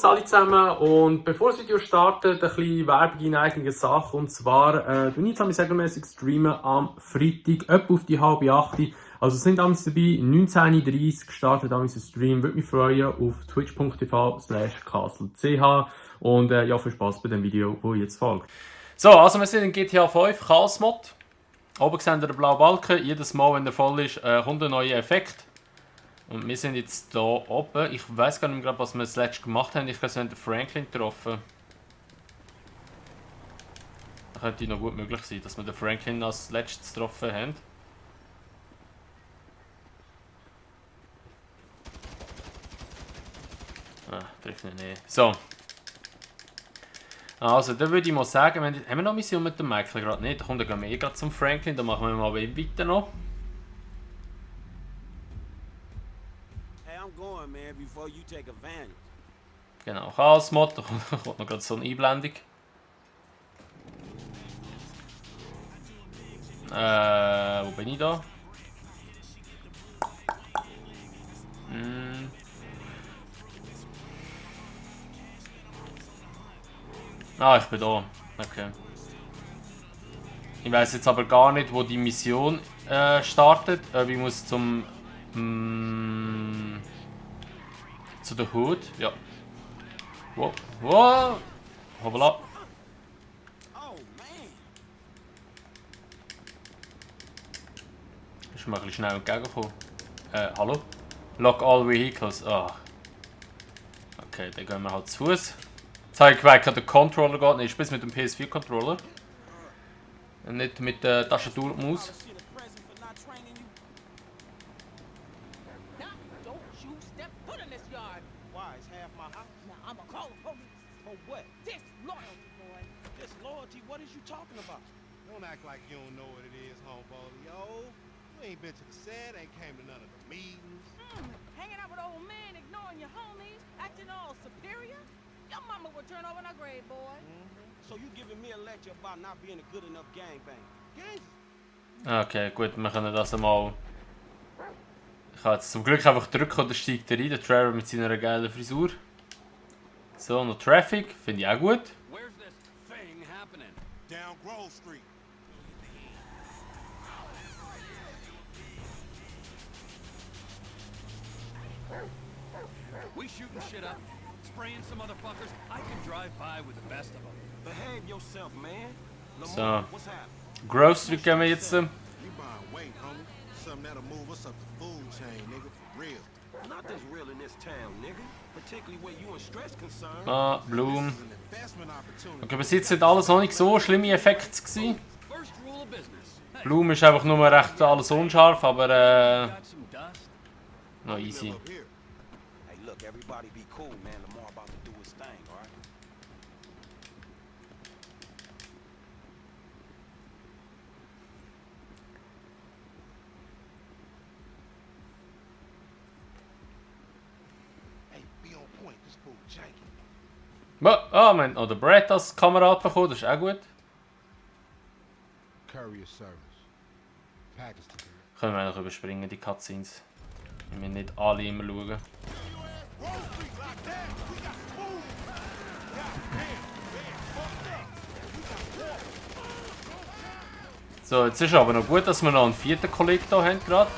Servus alle zusammen und bevor das Video startet, ein bisschen Werbung in eigener Sache und zwar tue ich jetzt regelmäßig streamen am Freitag, etwa auf die 7:30. Also sind damals dabei, 19:30 gestartet am Stream, würde mich freuen auf twitch.tv/castle.ch und ja, viel Spaß bei dem Video, das jetzt folgt. So, also wir sind in GTA 5 Chaos Mod. Oben sehen wir den blauen Balken, jedes Mal wenn er voll ist, kommt ein neuer Effekt. Und wir sind jetzt hier oben. Ich weiß gar nicht mehr, was wir das letzte gemacht haben. Ich glaube, wir haben den Franklin getroffen. Das könnte noch gut möglich sein, dass wir den Franklin als letztes getroffen haben. Ah, trifft nicht. So. Also, dann würde ich mal sagen, haben wir noch eine Mission mit dem Michael gerade nicht? Da kommt er gerade zum Franklin, dann machen wir mal bei ihm weiter noch. Genau, Chaos-Mod, da kommt noch gerade so eine Einblendung. Wo bin ich da? Ah, ich bin da. Okay. Ich weiß jetzt aber gar nicht, wo die Mission startet. Ich muss zum zu der Hood. Ja. Wow. Wow. Hoppla. Ist mir ein bisschen schnell entgegengekommen. Hallo? Lock all vehicles. Ah. Okay, dann gehen wir halt zu Fuß. Jetzt habe ich gemerkt, der Controller geht nicht. Ich spiele mit dem PS4-Controller. Und nicht mit der Tastatur und Maus. Don't act like you don't know what it is, homeboy. Yo, you ain't been to the set, ain't came to none of the meetings. Hanging out with old men, ignoring your homies, acting all superior? Your mama would turn over in her grave, boy. So you giving me a lecture about not being a good enough gangbang? Okay, gut, wir können das einmal. Ich kann jetzt zum Glück einfach drücken und dann steigt er rein, der Trevor mit seiner geilen Frisur. So, noch Traffic, finde ich auch gut. Where's this thing happening? Down Grove Street. We shooting shit up, spraying some motherfuckers. I can drive by with the best of them. Behave yourself, man. So, What's happening? Grove Street gehen wir jetzt. You buying weight, homie. Something that'll move us up the food chain, nigga, for real. Nothing's real in this town, nigga. Particularly where you and stress concerned. Ah, Bloom. It's an investment opportunity. Okay, bis jetzt sind alles noch nicht so schlimme Effekte gewesen. First rule of business. Hey, Bloom ist einfach nur recht alles unscharf, aber got some dust? noch We easy. live up here. Hey, look, everybody be cool, man. Lamar about to do his thing, alright? Hey, be on point. This fool janky. Ah, wir haben noch den Brett als Kamerad bekommen, das ist auch gut. Courier service. Package delivered. Können wir noch überspringen, die Cutscenes. Wir müssen nicht alle immer schauen. So, jetzt ist aber noch gut, dass wir noch einen vierten Kollegen hier haben gerade.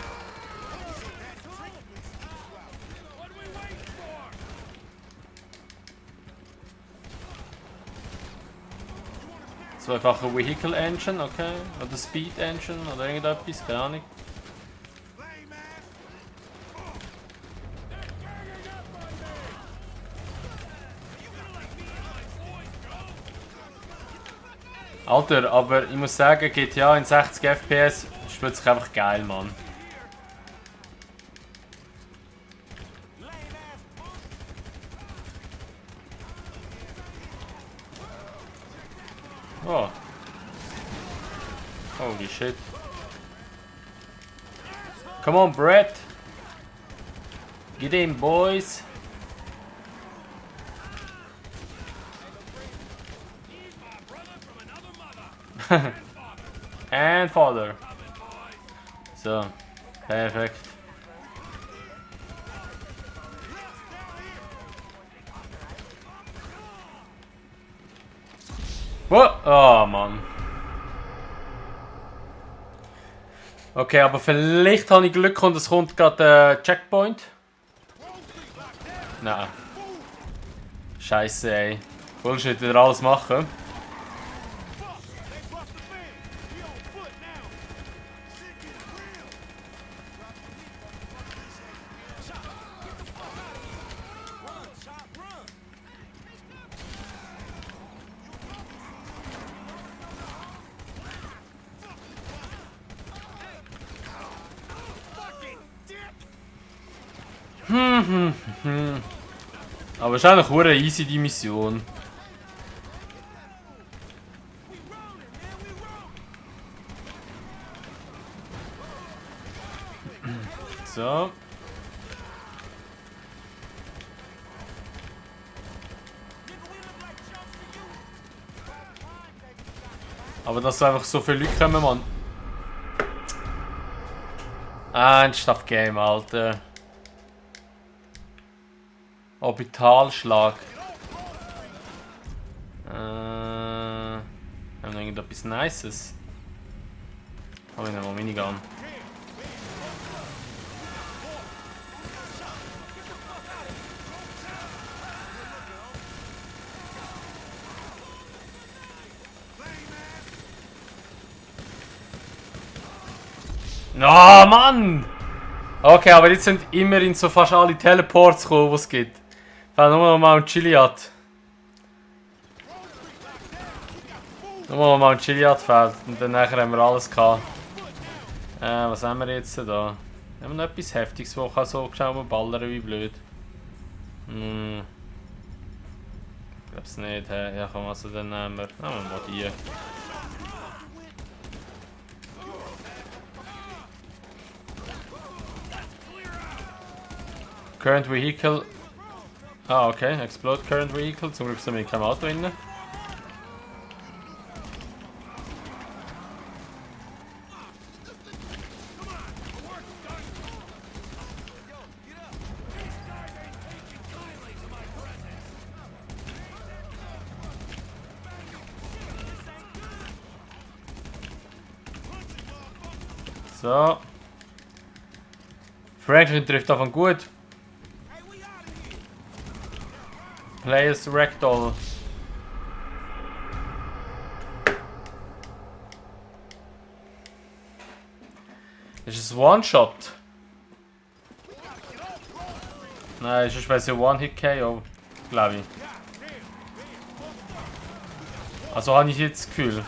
Zweifache Vehicle Engine, okay. Oder Speed Engine oder irgendetwas, keine Ahnung. Alter, aber ich muss sagen, GTA in 60 FPS spielt sich einfach geil, Mann. Oh. Holy shit. Come on, Brett. Get in, boys. And father. So, perfekt. Oh Mann. Okay, aber vielleicht habe ich Glück und es kommt gerade der Checkpoint. Nein. Scheiße, ey. Bullshit, wieder alles machen. Aber es ist eigentlich hure easy, die Mission. So. Aber dass so einfach so viele Leute kommen, Mann. Ernsthaft Game, Alter. Orbitalschlag. Haben wir irgendetwas Nices? Habe ich nicht mal Minigun. Oh Mann! Okay, aber jetzt sind immerhin so fast alle Teleports gekommen, die es gibt. Weil nur noch Mount Chiliad. Nur noch Mount Chiliad fehlt und dann nachher haben wir alles gehabt. Was haben wir jetzt da? Haben wir noch etwas Heftiges, wo kann so schnell ballern wie blöd? Ich glaub's nicht. Ja komm, also dann nehmen wir mal die. Current Vehicle. Ah, okay. Explode Current Vehicle. Zum Glück sind wir in keinem Auto drin. So. Franklin trifft davon gut. Players Ragdoll. Ist es One-Shot? Nein, ist es One-Hit-KO, glaube ich. Also habe ich jetzt das Gefühl.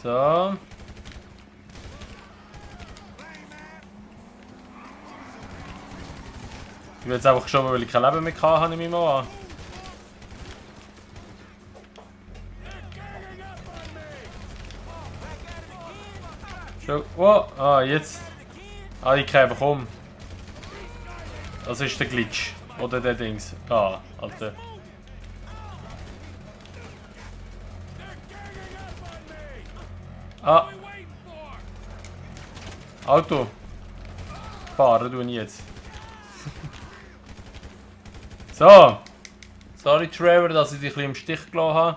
So. Ich will jetzt einfach schon mal, weil ich kein Leben mehr hatte, nehme ich mal an. Schon. Oh, jetzt. Ich kehre einfach um. Das ist der Glitch. Oder der Dings. Alter. Auto. Fahren tue ich jetzt. So. Sorry Trevor, dass ich dich ein bisschen im Stich gelassen habe.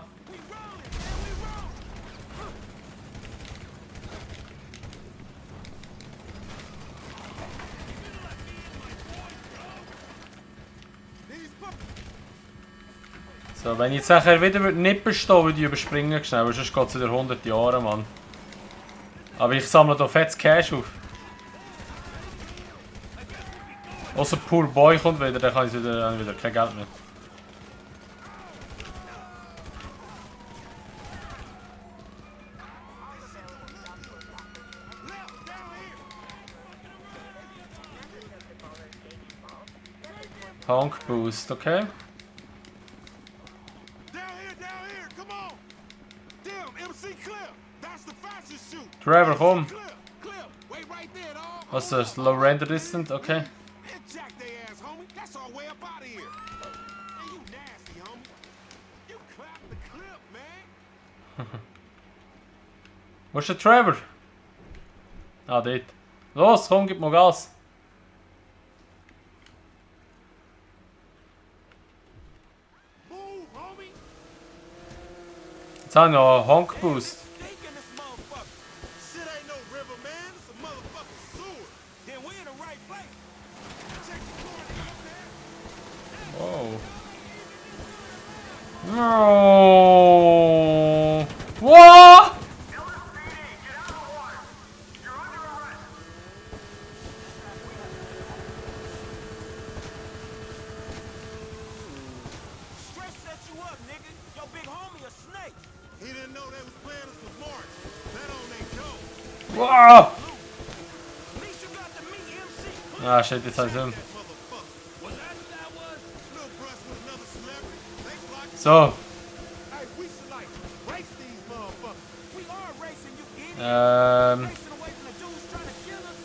So, wenn ich jetzt nachher wieder nicht bestehen würde, ich überspringen schnell, sonst geht es wieder 100 Jahre, Mann. Aber ich sammle hier fettes Cash auf. Außer Poor Boy kommt wieder, dann kann ich wieder kein Geld mehr. Honk Boost, okay. Trevor, komm! Was ist das? Low Render Distant, okay. Wo ist der Trevor? Dort. Los, komm, gib mal Gas. Move, homie. Jetzt habe ich noch einen Honk-Boost. Stink in this motherfucker. Shit ain't no river, man. It's a motherfucking sewer. Then we're in the right place. Check the corner up there. Wow. No. What? Stress set you up, nigga. Your big homie a snake. He didn't know they was playing us for March. That on they dough. Wow. At least you got to meet MC. Ah, shit, jetzt habe ich ihn. That motherfucker. Was that who that was? Little brush with another celebrity. They blocked. So. Hey, we should like race these motherfuckers. We are racing, you idiot. Ähm, Racing away from the dudes trying to kill us.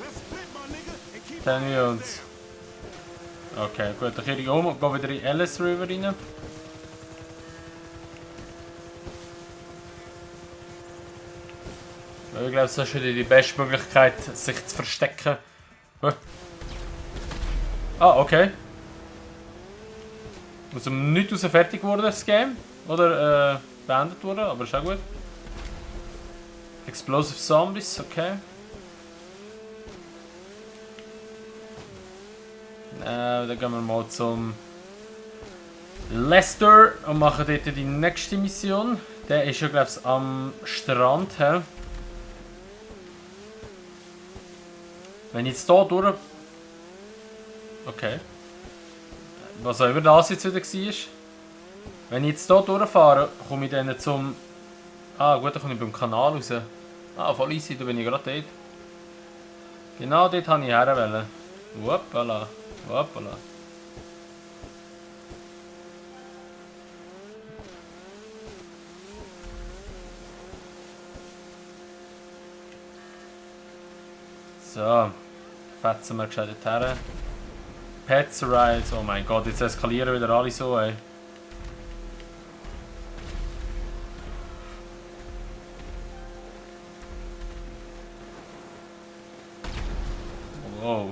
Let's split, my nigga, and keep Tell me our uns. hands down. Okay, gut, dann kehre ich um und gehe wieder in Ellis River rein. Weil ich glaube, das ist wieder die beste Möglichkeit, sich zu verstecken. Ah, okay. Aus dem Nichts raus fertig wurde das Game. Oder beendet wurde, aber ist auch gut. Explosive Zombies, okay. Dann gehen wir mal zum Lester und machen dort die nächste Mission. Der ist ja, glaube ich, am Strand. He? Wenn ich jetzt hier durch... Okay. Was auch immer das jetzt wieder war. Wenn ich jetzt hier durchfahre, komme ich dann zum... Ah gut, dann komme ich beim Kanal raus. Ah, voll easy, da bin ich gerade dort. Genau dort wollte ich her. Hoppala. Hoppala. So. Fetzen wir gescheit her. Pets Rides. Oh mein Gott, jetzt eskalieren wieder alle so, ey. Wow.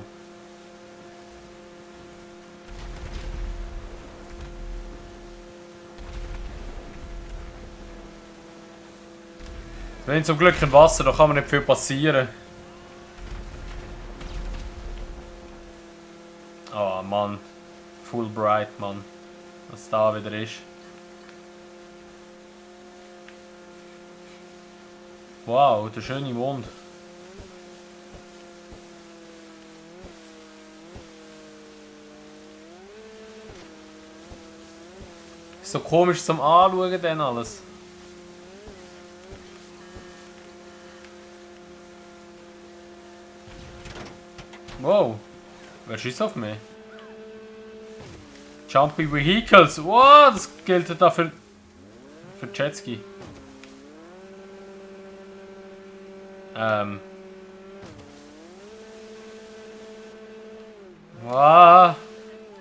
Wir sind zum Glück im Wasser, da kann mir nicht viel passieren. Oh Mann. Fulbright, Mann. Was da wieder ist. Wow, der schöne Mond. Ist so komisch zum Anschauen denn alles. Wow, wer schießt auf mich? Jumpy Vehicles, wow, das gilt da für Jetski. Wow.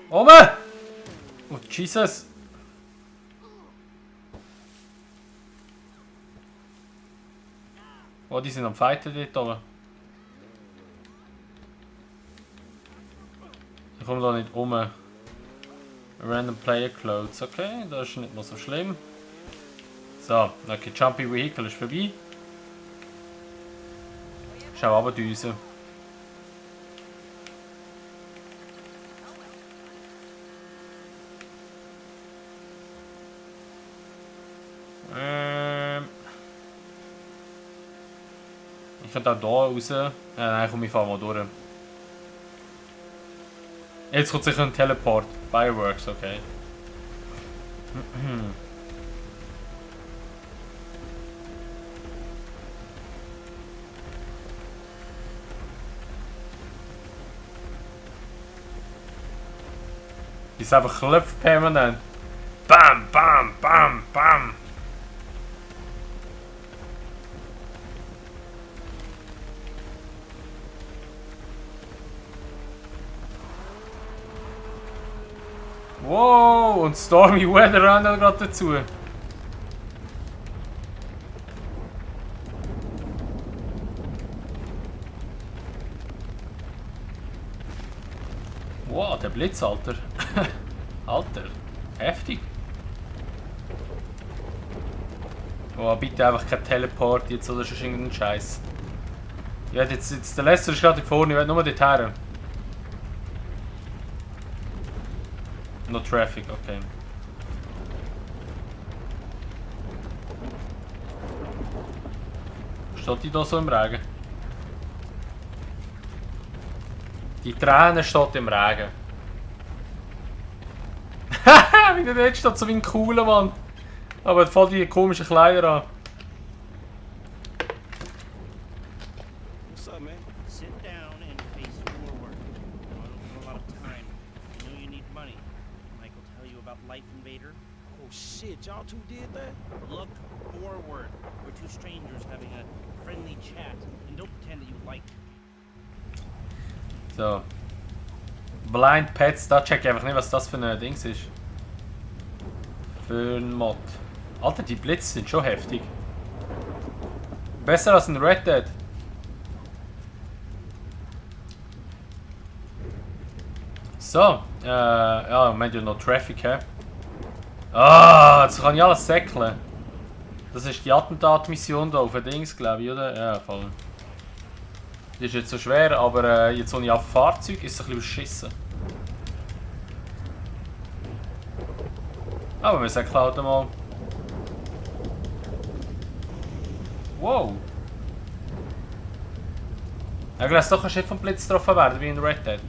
Oben! Oh, Jesus! Oh, die sind am Fighten dort oben. Ich komme da nicht um. Random Player Clothes, okay, das ist nicht mal so schlimm. So, okay, Jumpy Vehicle ist vorbei. Schau aber die Düse. Ich könnte auch hier raus. Nein, komm, ich fahre mal durch. Jetzt kommt sicher ein Teleport. Fireworks, okay. Die ist einfach klopft permanent. Bam, bam, bam, bam. Wow, und Stormy Weather auch noch gerade dazu. Ah, der Blitz, Alter. Alter. Heftig. Oh, bitte einfach kein Teleport jetzt oder sonst irgendeinen Scheiß. Ich werde jetzt der Lester ist gerade vorne, ich werde nur dort her. No Traffic, okay. Steht die da so im Regen? Die Träne steht im Regen. Haha, wie der dort steht, so wie ein cooler Mann. Aber voll die komischen Kleider an. What's up, man? Sit down and face forward. I don't have a lot of time. I know you need money. Mike will tell you about Life Invader. Oh shit, y'all two did that? Look forward. We're two strangers having a friendly chat. And don't pretend that you like. So. Blind Pets, da check ich einfach nicht, was das für ein Dings ist. Für ein Mod. Alter, die Blitze sind schon heftig. Besser als ein Red Dead. So, ja, wir haben ja noch Traffic, hä? Ah, jetzt kann ich alles säckeln. Das ist die Attentatmission da auf den Dings, glaube ich, oder? Ja, voll. Die ist jetzt so schwer, aber jetzt ohne auf Fahrzeug ist es ein bisschen beschissen. Aber wir säckeln halt mal. Wow! Ich glaube, doch kannst du nicht vom Blitz getroffen werden, wie in Red Dead.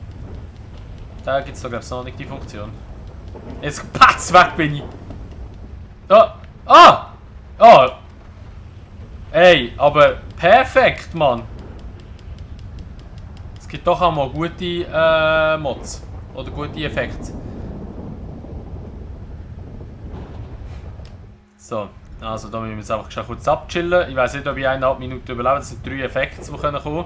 Da gibt es doch, glaube ich, noch nicht die Funktion. Jetzt patz, weg bin ich! Da! Ah! Ah! Ey, aber perfekt, Mann! Es gibt doch auch mal gute Mods. Oder gute Effekte. So, also da müssen wir jetzt einfach schon kurz abchillen. Ich weiß nicht, ob ich 1,5 Minuten überlebe. Das sind 3 Effekte, die kommen können.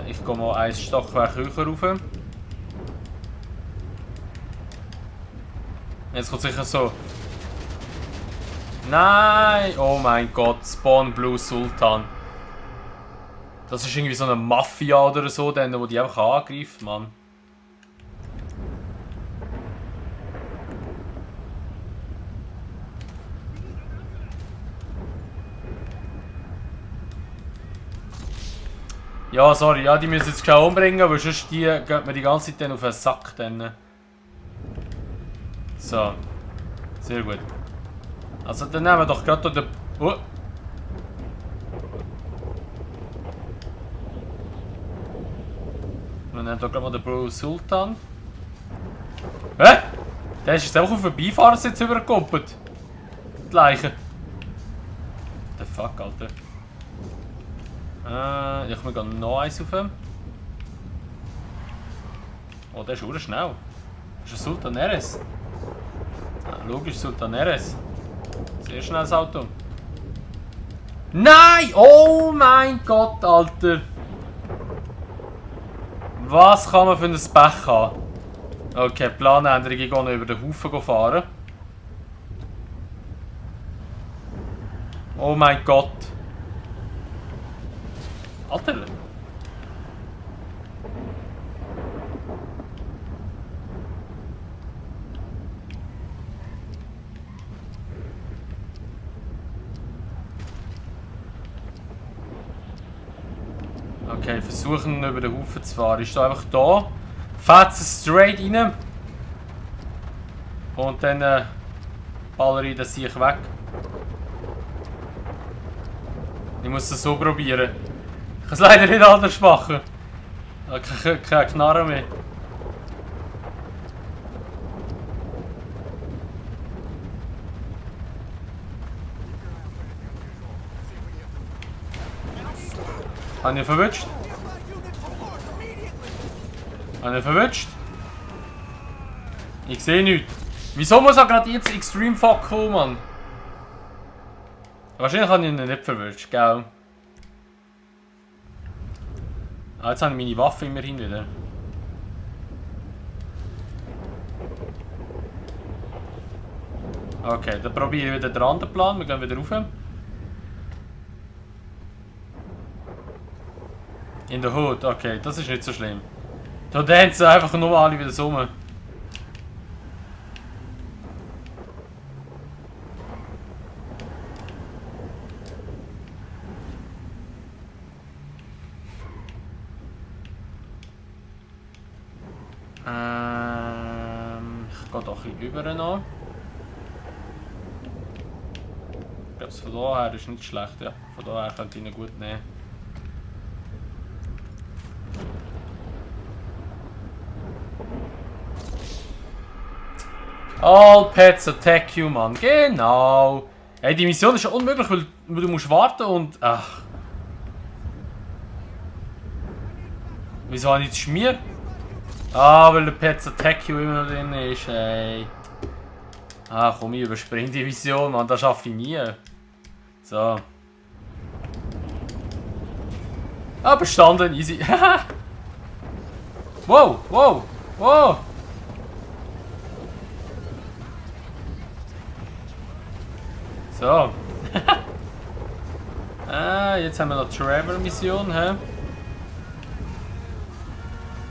Ich gehe mal ein Stockwerk höher rauf. Jetzt kommt sicher so. Nein! Oh mein Gott, Spawn Blue Sultan. Das ist irgendwie so eine Mafia oder so, wo die einfach angreift, Mann. Ja, sorry, ja, die müssen jetzt schon umbringen, weil sonst geht mir die ganze Zeit dann auf den Sack. Dann. So. Sehr gut. Also dann nehmen wir doch gerade den... Oh. Wir nehmen hier gerade mal den Blue Sultan. Hä? Der ist jetzt einfach auf den Beifahrersitz übergekuppelt. Die Leiche. The fuck, Alter. Ich muss noch eins auf. Oh, der ist auch schnell. Das ist ein Sultan RS. Ja, logisch, Sultan RS. Sehr schnelles Auto. Nein! Oh mein Gott, Alter! Was kann man für ein Pech haben? Okay, Planänderung, ich gehe noch über den Haufen fahren. Oh mein Gott! Alter! Okay, versuchen über den Haufen zu fahren. Ich stehe einfach da, fährt straight rein und dann baller ich das Sieg weg. Ich muss das so probieren. Ich kann es leider nicht anders machen. Ich habe keine Knarre mehr. Habe ich ihn verwünscht? Habe ich ihn verwünscht? Ich sehe nichts. Wieso muss er gerade jetzt Extreme Fuck kommen, Mann? Wahrscheinlich habe ich ihn nicht verwünscht, gell? Ah, jetzt habe ich meine Waffe immerhin wieder. Okay, dann probiere ich wieder den anderen Plan. Wir gehen wieder rauf. In der Hood, okay, das ist nicht so schlimm. Da dancen einfach nur alle wieder so rum. Ich gehe doch ein bisschen rüber noch. Ich glaube, von daher ist nicht schlecht, ja. Von daher könnte ich ihn gut nehmen. All pets attack you, Mann. Genau. Hey, die Mission ist ja unmöglich, weil du musst warten und... Ach. Wieso habe ich das Schmier? Ah, weil der Pets Attack You immer noch drin ist, ey. Ah, komm, ich überspringe die Mission, Mann, das schaffe ich nie. So. Ah, bestanden, easy. Wow, wow, wow. So. Ah, jetzt haben wir noch Trevor-Mission, hä?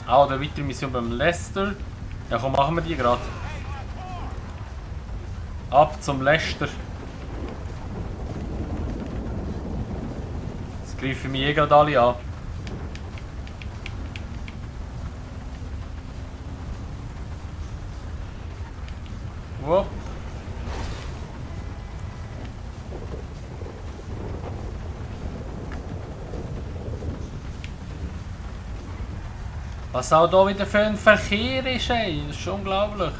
Ah, oder weitere Mission beim Lester. Ja, komm, machen wir die gerade. Ab zum Lester. Jetzt greifen mich gerade alle an. Wow. Was auch hier wieder für ein Verkehr ist, ey. Das ist schon unglaublich.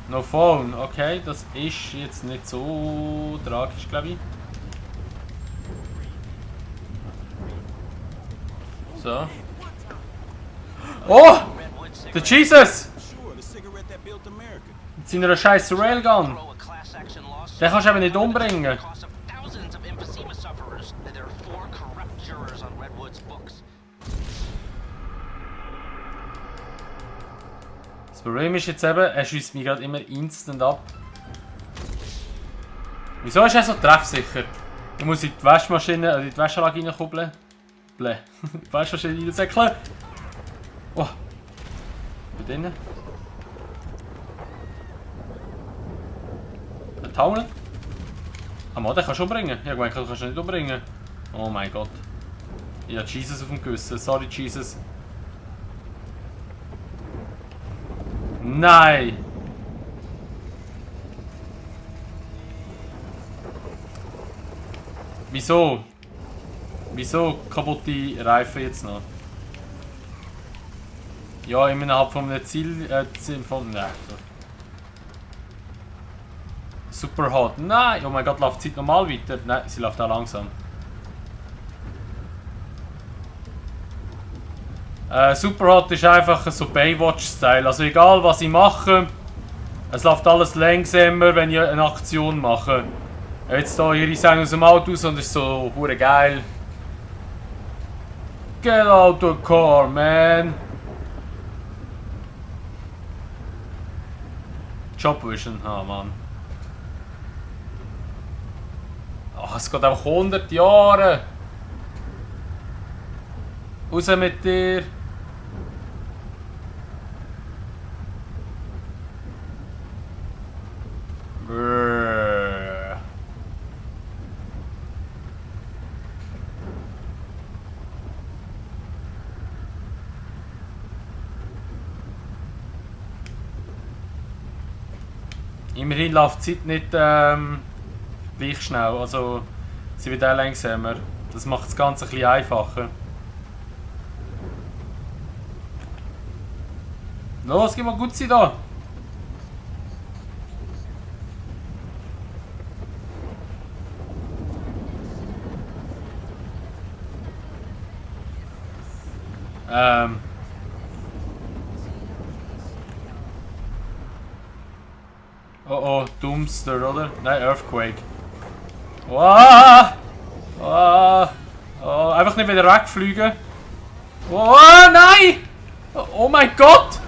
No phone, okay, das ist jetzt nicht so tragisch, glaube ich. So. Oh! Der Jesus! Mit seiner scheiß Railgun. Den kannst du eben nicht umbringen. Das Problem ist jetzt eben, er schießt mich gerade immer instant ab. Wieso ist er so treffsicher? Ich muss in die Waschmaschine, in die Wäschanlage reinkuppeln. Die Waschmaschine reinsäckeln. Oh. Da drinnen. Ein Tauen. Ah Mann, den kannst du umbringen. Ja, ich kannst du nicht umbringen. Oh mein Gott. Ich habe Jesus auf dem Gewissen. Sorry, Jesus. Nein! Wieso? Wieso kaputte Reifen jetzt noch? Ja, innerhalb von einem Ziel von... Nein. Super hot. Nein! Oh mein Gott, läuft die Zeit normal weiter? Nein, sie läuft auch langsam. Superhot ist einfach so Baywatch-Style. Also egal was ich mache, es läuft alles langsamer, wenn ich eine Aktion mache. Jetzt hier ihre sagen aus dem Auto raus und ist so hure geil. Get out the car, man! Jobvision, ah Mann. Oh, es geht einfach 100 Jahre. Raus mit dir. Brrr. Immerhin läuft die Zeit nicht gleich schnell, also sie wird auch langsamer. Das macht das Ganze ein bisschen einfacher. Los, gib mal gut sein da! Oh oh, Doomster, oder? Nein, Earthquake. Oh! Oh! Oh, einfach nicht wieder wegfliegen. Oh nein! Oh mein Gott!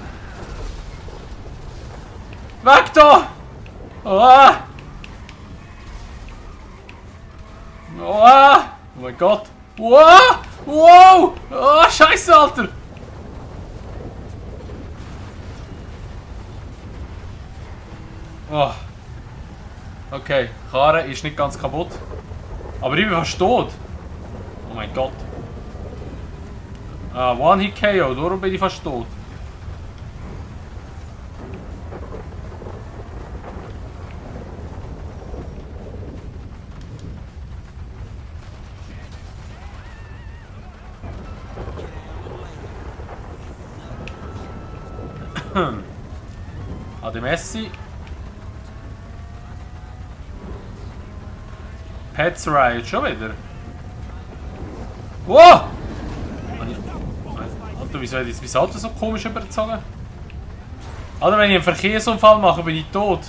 Weg da! Oh! Oh! Oh mein Gott! Oh! Wow! Oh, Scheiße, Alter! Oh. Okay, Karre ist nicht ganz kaputt. Aber ich bin fast tot. Oh mein Gott. One-Hit-KO, darum bin ich fast tot. Ade Messi. Pets Riot, schon wieder. Wow! Alter, wieso hat jetzt mein Auto so komisch übergezogen? Alter, wenn ich einen Verkehrsunfall mache, bin ich tot.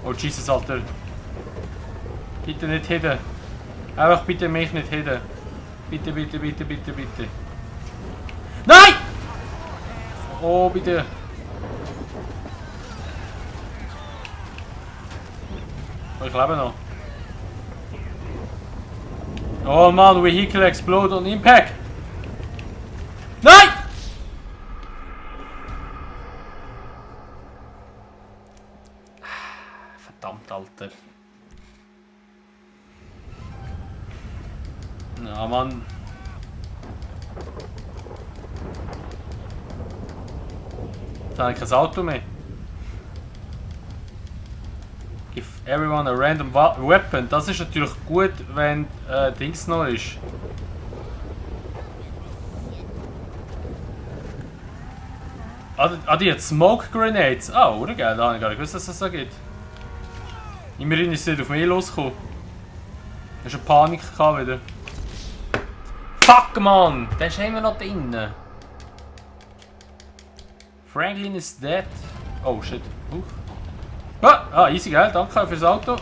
Oh Jesus, Alter. Bitte nicht hitten. Einfach bitte mich nicht hitten. Bitte, bitte, bitte, bitte, bitte. Nein! Oh, bitte. Oh, ich lebe noch. Oh man, Vehicle explode on impact. Nein! Verdammt, Alter. Ja, Mann. Jetzt habe ich kein Auto mehr. Give everyone a random weapon. Das ist natürlich gut, wenn Dings noch ist. Die hat Smoke Grenades. Ah, oder geil, da habe ich gar nicht gewusst, dass es das so gibt. Immerhin ist es nicht auf mich losgekommen. Hast du Panik gehabt wieder. Fuck, man! Der ist immer noch drinnen. Franklin is dead. Oh shit. Easy, geil, danke fürs Auto.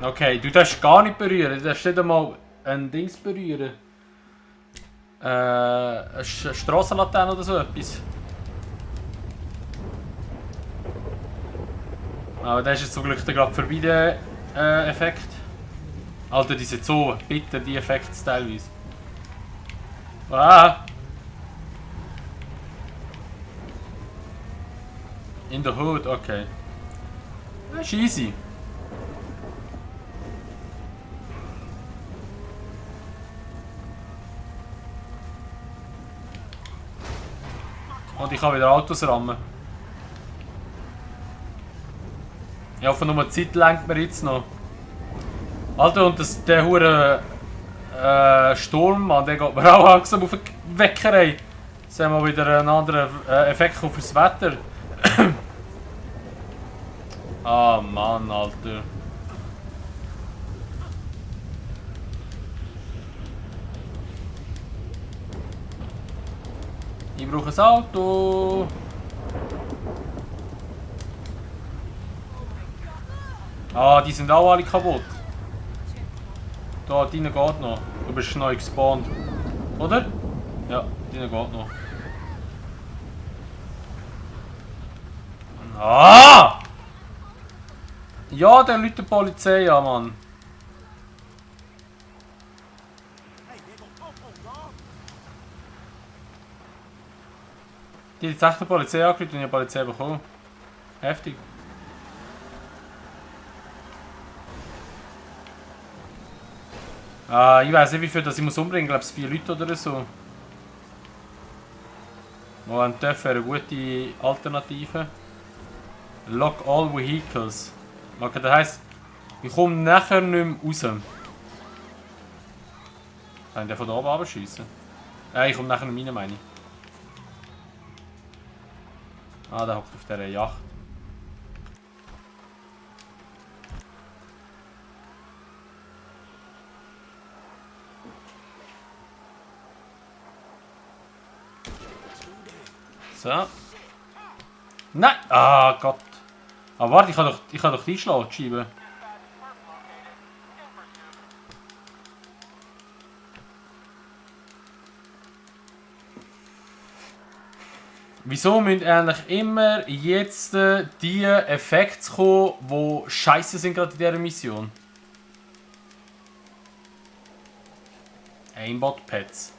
Okay, du darfst gar nicht berühren, du darfst nicht einmal ein Dings berühren. Eine Strassenlaterne oder so etwas. Aber der ist jetzt zum Glück gerade vorbei, der Effekt. Alter, die sind so bitter, die Effekte teilweise. Ah! In the hood, okay. Das ist easy. Und ich kann wieder Autos rammen. Ich hoffe, nur die Zeit lenkt mir jetzt noch. Alter, und der hure Sturm, Mann, der geht mir auch langsam auf den Wecker. Ey. Jetzt haben wir wieder einen anderen Effekt auf das Wetter. Ah, Mann, Alter. Ich brauche ein Auto. Ah, die sind auch alle kaputt. Da, deine geht noch. Du bist neu gespawnt. Oder? Ja, deine geht noch. Ah! Ja, der Leute die Polizei an, Mann. Die hat jetzt echt die Polizei angerufen und ich habe die Polizei bekommen. Heftig. Ich weiß nicht, wie viel das ich muss umbringen, ich glaube es 4 Leute oder so. Oh, ein TÜV wäre eine gute Alternative. Lock all vehicles. Okay, das heisst, ich komme nachher nicht mehr raus. Kann ich den von da oben abschiessen? Ich komme nachher nicht rein, meine ich. Ah, der hockt auf dieser Yacht. So. Nein! Ah Gott! Ah warte, ich kann doch die einschlagen, die Scheibe. Wieso müssen eigentlich immer jetzt die Effekte kommen, die scheiße sind gerade in dieser Mission? Aimbot-Pads.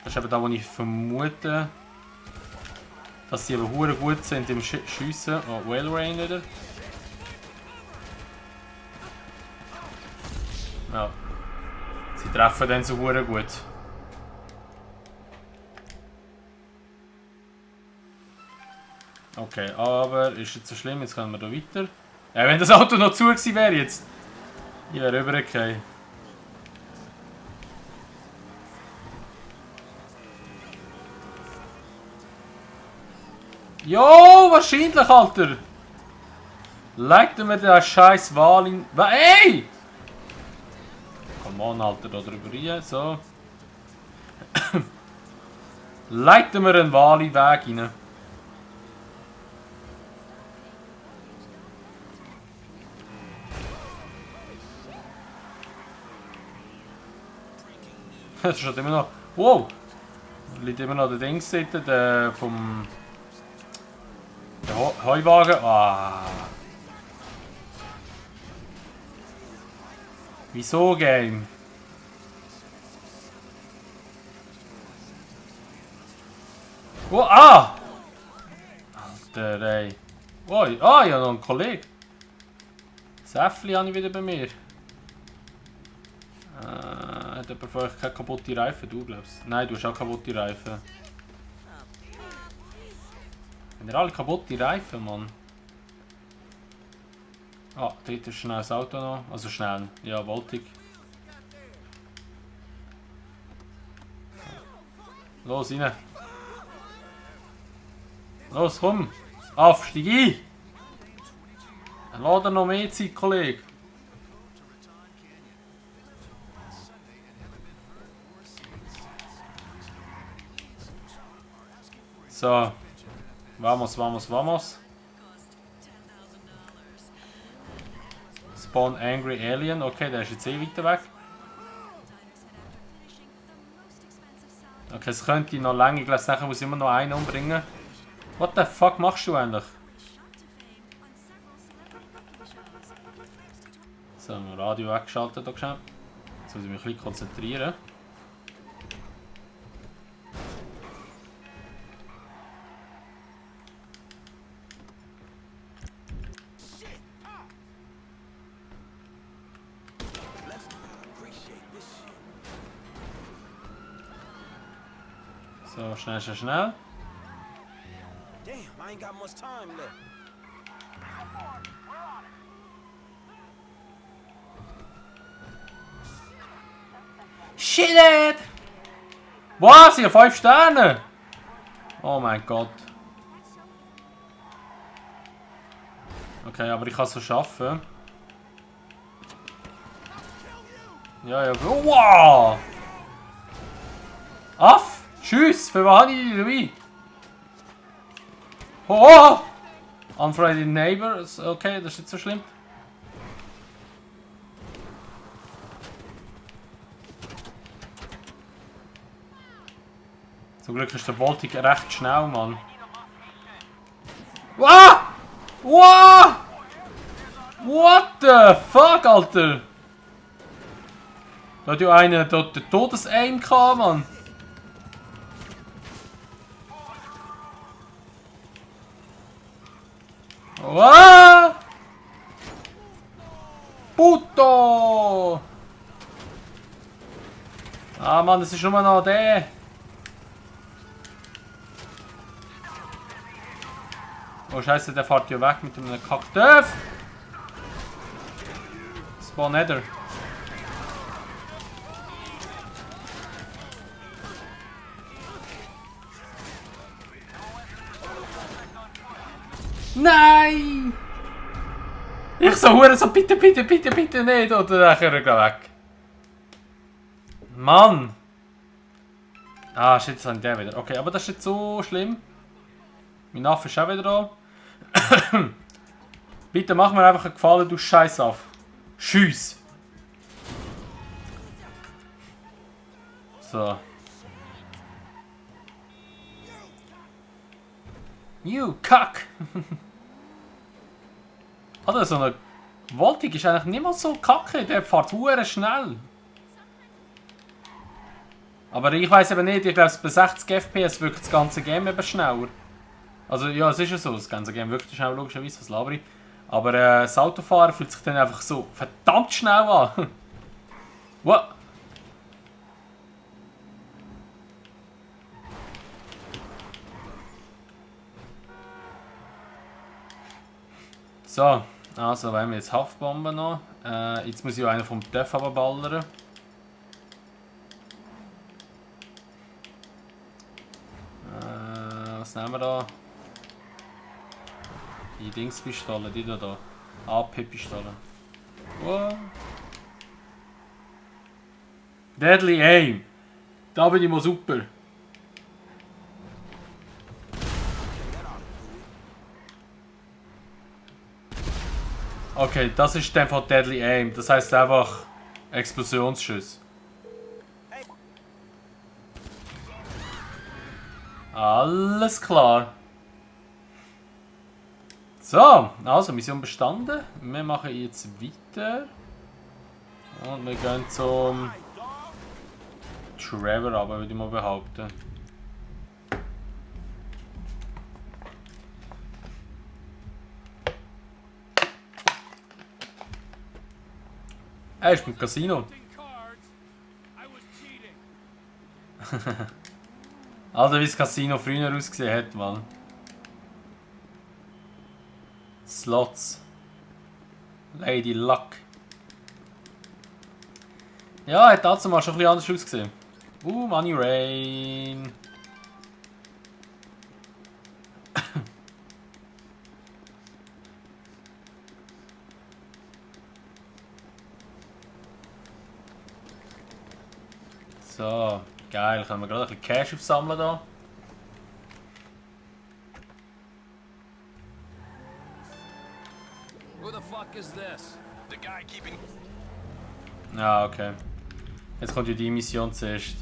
Das ist eben da, wo ich vermute, dass sie aber hure gut sind im Schiessen. Oh, Whale Rain wieder. Ja. Sie treffen dann so hure gut. Okay, aber ist jetzt so schlimm, jetzt können wir da weiter. Wenn das Auto noch zu gewesen wäre jetzt. Ich wäre rübergekommen. Jo, wahrscheinlich, Alter! Legt mir den scheiß Wal in... Ey! Come on, Alter, da drüber rein, so. Legt mir einen Wal in den Weg rein. Das ist immer noch... Wow! Da liegt immer noch der Dingsseite der vom... Der Heuwagen. Ah. Wieso, Game? Oh, ah! Alter, ey. Oh, ah, ja, noch ein Kollege. Säffli habe ich wieder bei mir. Hat jemand von euch keine kaputte Reifen? Du glaubst? Nein, du hast auch kaputte Reifen. Wenn ihr alle kaputte Reifen, Mann. Ah, dort ist schnell das Auto noch. Also schnell. Ja, wollte ich. Los, rein. Los, komm. Auf, steig ein. Dann lass dir noch mehr Zeit, Kollege. So. Vamos, vamos, vamos. Spawn Angry Alien. Okay, der ist jetzt eh weiter weg. Okay, es könnte noch länger. Ich glaube, nachher muss ich immer noch einen umbringen. What the fuck machst du eigentlich? So, Radio weggeschaltet hier schnell. Jetzt muss ich mich ein bisschen konzentrieren. So, schnell, schnell, schnell. Damn, I ain't got much time left. Shit! Was? Ich habe 5 Sterne! Oh mein Gott. Okay, aber ich kann es so schaffen. Ja, ja. Wow! Aff! Tschüss! Für was habe ich die dabei? Oh! Unfriendly Neighbors. Okay, das ist nicht so schlimm. Zum Glück ist der Voltig recht schnell, Mann. Wow! Wow! What the fuck, Alter? Da hat ja einer dort den Todesaim gehabt, Mann. Wow! Puto! Ah, Mann, das ist nur noch der. Oh Scheiße, der fährt ja weg mit einem Kaktus. Spawn Nether. Nein! Ich so hure so bitte, bitte, bitte, bitte nicht oder nachher weg. Mann! Ah, shit, jetzt habe ich den wieder. Okay, aber das ist nicht so schlimm. Mein Affe ist auch wieder da. Bitte mach mir einfach einen Gefallen, du Scheiß auf. Tschüss. So. You Kack! Alter, so eine Voltig ist eigentlich nicht mal so kacke, der fährt hure schnell. Aber ich weiß eben nicht, ich glaube bei 60 FPS wirkt das ganze Game eben schneller. Also ja, es ist ja so, das ganze Game wirkt schneller, logischerweise, was laber ich. Aber das Autofahren fühlt sich dann einfach so verdammt schnell an. What? So, also wollen wir jetzt Haftbomben noch. Jetzt muss ich auch einen vom Def ballern. Was nehmen wir da? Die Dingspistole, die da. AP-Pistole. Wow. Deadly Aim. Da bin ich mal super. Okay, das ist dann von Deadly Aim. Das heißt einfach Explosionsschuss. Alles klar. So, also Mission bestanden. Wir machen jetzt weiter. Und wir gehen zum Trevor runter, würde ich mal behaupten. Er ist im Casino. Alter, wie das Casino früher ausgesehen hat, Mann. Slots. Lady Luck. Ja, hat dazu mal schon ein bisschen anders ausgesehen. Money Rain. So, geil. Können wir gerade ein bisschen Cash aufsammeln da. Who the fuck is this? The guy keeping... Ja, okay. Jetzt kommt ja die Mission zuerst.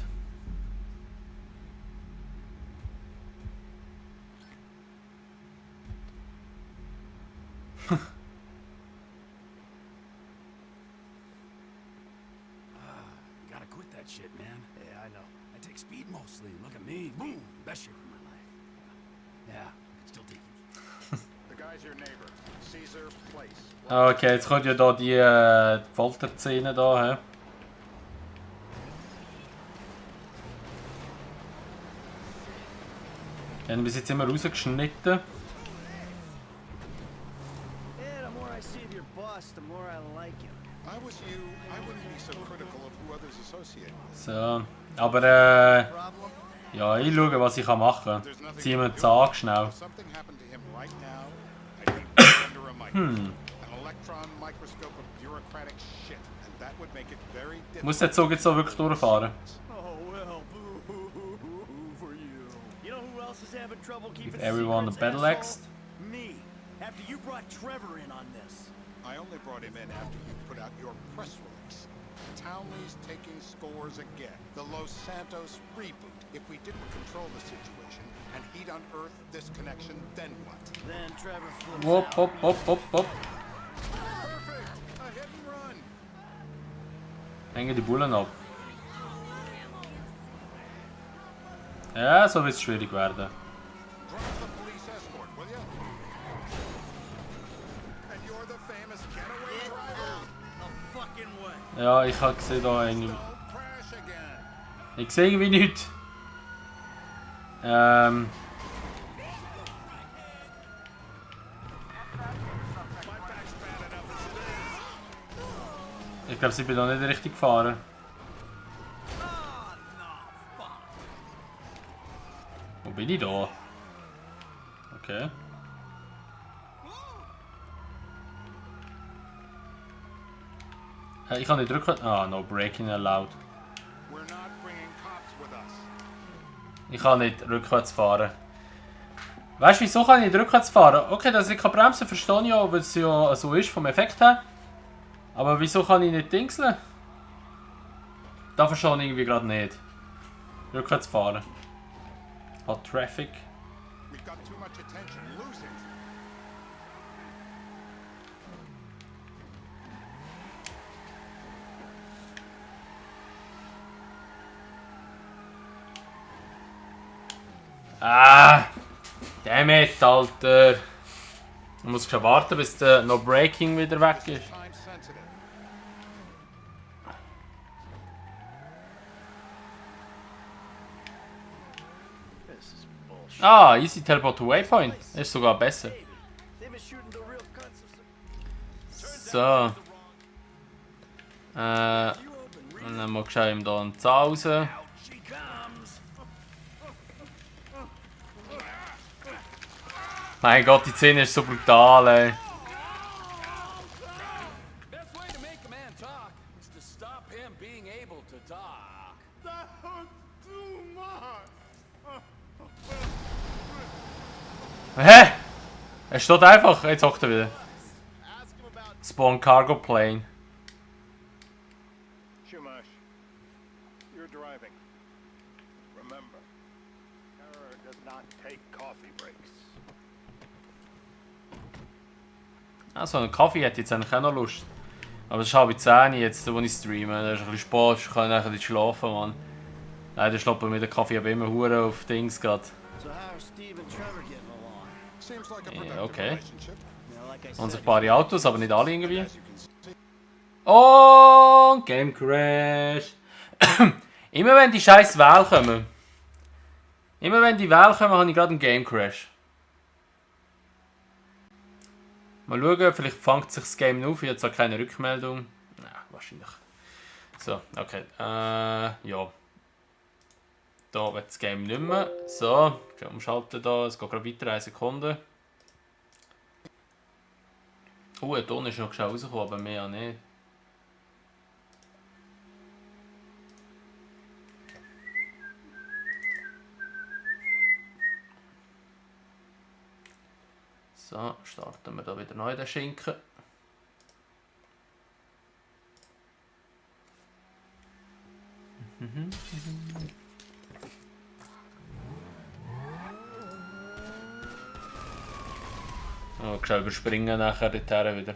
You gotta quit that shit, man. Yeah, I know. I take speed mostly. Look at me. Boom. Best shape of my life. Yeah, still take it. The guy's your neighbor. Caesar Place. Okay, jetzt kommt ja da die Folterszene da, hä? Die haben bis jetzt immer rausgeschnitten. Yeah, the more I see of your boss, the more I like him. If I was you, I wouldn't be so critical of who others associate with. So, aber Problem? ja, ich schaue, was ich machen kann. There's nothing Zieh mir you den can Zahn do. schnell. If something happened to him right now, I'd be put under a microscope. An electron microscope of bureaucratic shit. And that would make it very difficult. Muss der Zug jetzt so wirklich durchfahren? Oh, well, boo for you. You know who else is having trouble keeping Everyone the secrets, battle asshole? axe. Me. After you brought Trevor in on this. I only brought him in after you put out your press release. Townley's taking scores again. The Los Santos reboot. If we didn't control the situation and he'd unearthed this connection, then what? Then Trevor flips Whoop, out. whoop, whoop, whoop, whoop. Perfect! A hit and run! Hängen die Bullen ab. Ja, so wird es schwierig werden. Drop the police escort, will you? And you're the famous getaway Get driver? out the fucking way. Ja, ich habe gesehen da irgendwie. Don't crash again. Ich sehe irgendwie nichts. Ich glaube, sie bin da nicht richtig gefahren. Wo bin ich da? Okay. Ich kann nicht drücken. Ah, no braking allowed. We're not bringing cops with us. Ich kann nicht rückwärts fahren. Weißt du, wieso kann ich nicht rückwärts fahren? Okay, dass ich bremsen kann, verstehe ich ja, weil es ja so ist vom Effekt her. Aber wieso kann ich nicht dingseln? Da verstehe ich irgendwie gerade nicht. Rückwärts fahren. Hat Traffic. We've got too much attention. Lose it. Ah! Damn it, Alter! Ich muss schon warten, bis der No Breaking wieder weg ist. Time sensitive. This is bullshit. Ah, easy Teleport to Waypoint. Ist sogar besser. They've been shooting the real guns of So. Und dann mal schauen wir hier eine Zahl raus. Out she comes. Mein Gott, die Szene ist so brutal, ey. Best way to make a man talk is to stop him being able to talk. That hurt too much. Hä? Er steht einfach. Jetzt hockt er wieder. Ask him about Spawn Cargo Plane. Shumash. You're driving. Remember, terror does not take coffee breaks. Also, einen Kaffee hätte ich jetzt eigentlich auch noch Lust. Aber es ist halb 10 jetzt, wo ich streame. Das ist ein bisschen spät, ich kann nachher nicht schlafen, Mann. Leider schloppen mit dem Kaffee aber immer hure auf Dings gerade. So how are Steve and Trevor getting along? Seems like a Yeah, productive okay. relationship. You know, like I Und said, ein paar Autos, aber nicht alle irgendwie. As you can see. Und Game Crash. Immer wenn die scheiß Wähle kommen. Immer wenn die Wähle kommen, habe ich gerade einen Game Crash. Mal schauen, vielleicht fängt sich das Game auf. Jetzt hat keine Rückmeldung. Ja, wahrscheinlich. So, okay. Ja. Da wird das Game nicht mehr. So, umschalten da. Es geht gerade weiter, 1 Sekunde. Der Ton ist noch schnell rausgekommen, aber mehr ja nicht. So, starten wir da wieder neu den Schinken. Oh, ich überspringen nachher dorthin wieder.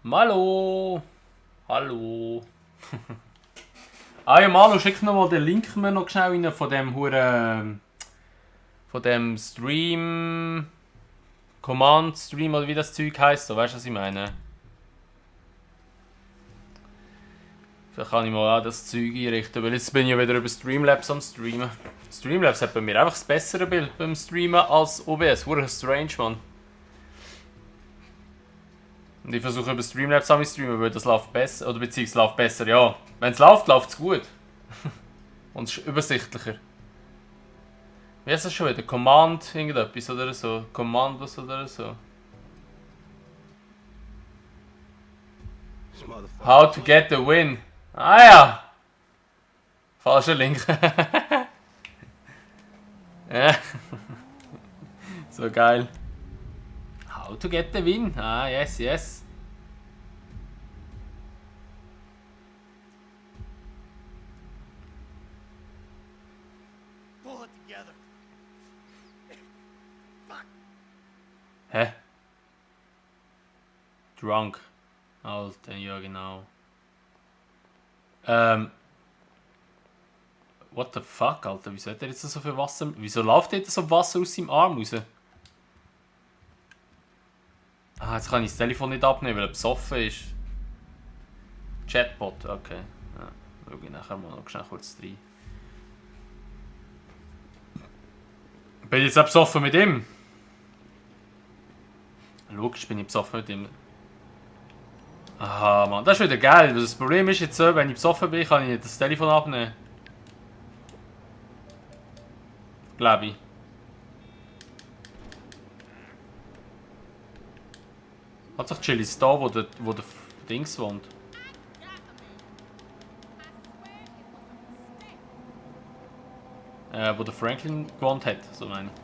Malo! Hallo! Ja, Malo, schick noch mal den Link mir noch schnell rein von dem Huren. Von dem Stream. Command Stream oder wie das Zeug heisst. So, weißt du, was ich meine? Vielleicht kann ich mal auch das Zeug einrichten, weil jetzt bin ich ja wieder über Streamlabs am Streamen. Streamlabs hat bei mir einfach das bessere Bild beim Streamen als OBS. Wurde strange, Mann. Und ich versuche über Streamlabs zu streamen, weil das läuft besser. Oder beziehungsweise läuft besser, ja. Wenn es läuft, läuft es gut. Und es ist übersichtlicher. Wie heißt das schon wieder? Command irgendetwas oder so? Commandos oder so? This motherfucker. How to get the win. Ah ja! Falscher Link. Ja. So geil. How to get the win. Ah, yes, yes. pull it together. Fuck. Hä? Drunk. Alter, ja genau. What the fuck, Alter? Wieso hat er jetzt so viel Wasser? Wieso läuft jetzt so Wasser aus seinem Arm raus? Ah, jetzt kann ich das Telefon nicht abnehmen, weil er besoffen ist. Chatbot, okay. Ja, schau ich nachher mal noch schnell kurz rein. Bin ich jetzt auch besoffen mit ihm? Logisch bin ich besoffen mit ihm. Aha, Mann, das ist wieder geil. Das Problem ist jetzt so, wenn ich besoffen bin, kann ich nicht das Telefon abnehmen. Glaube ich. Hat sich Chillis da, wo der Dings wohnt. Wo der Franklin gewohnt hat, so meine ich.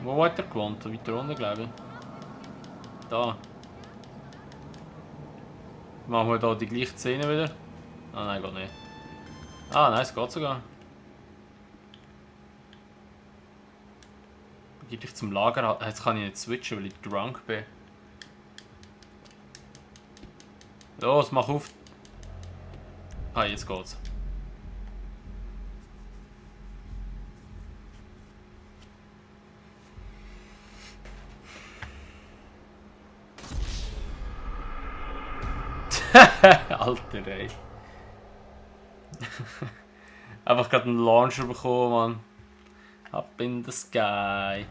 Wo hat er gewohnt? Weiter unten, glaube ich. da. Machen wir da die gleiche Szene wieder. Ah nein, geht nicht. Ah nein, es geht sogar. Gib ich zum Lager. Jetzt kann ich nicht switchen, weil ich drunk bin. Los, mach auf. Ah, jetzt geht's. Alter, ey. Einfach gerade einen Launcher bekommen, Mann. Up in the sky.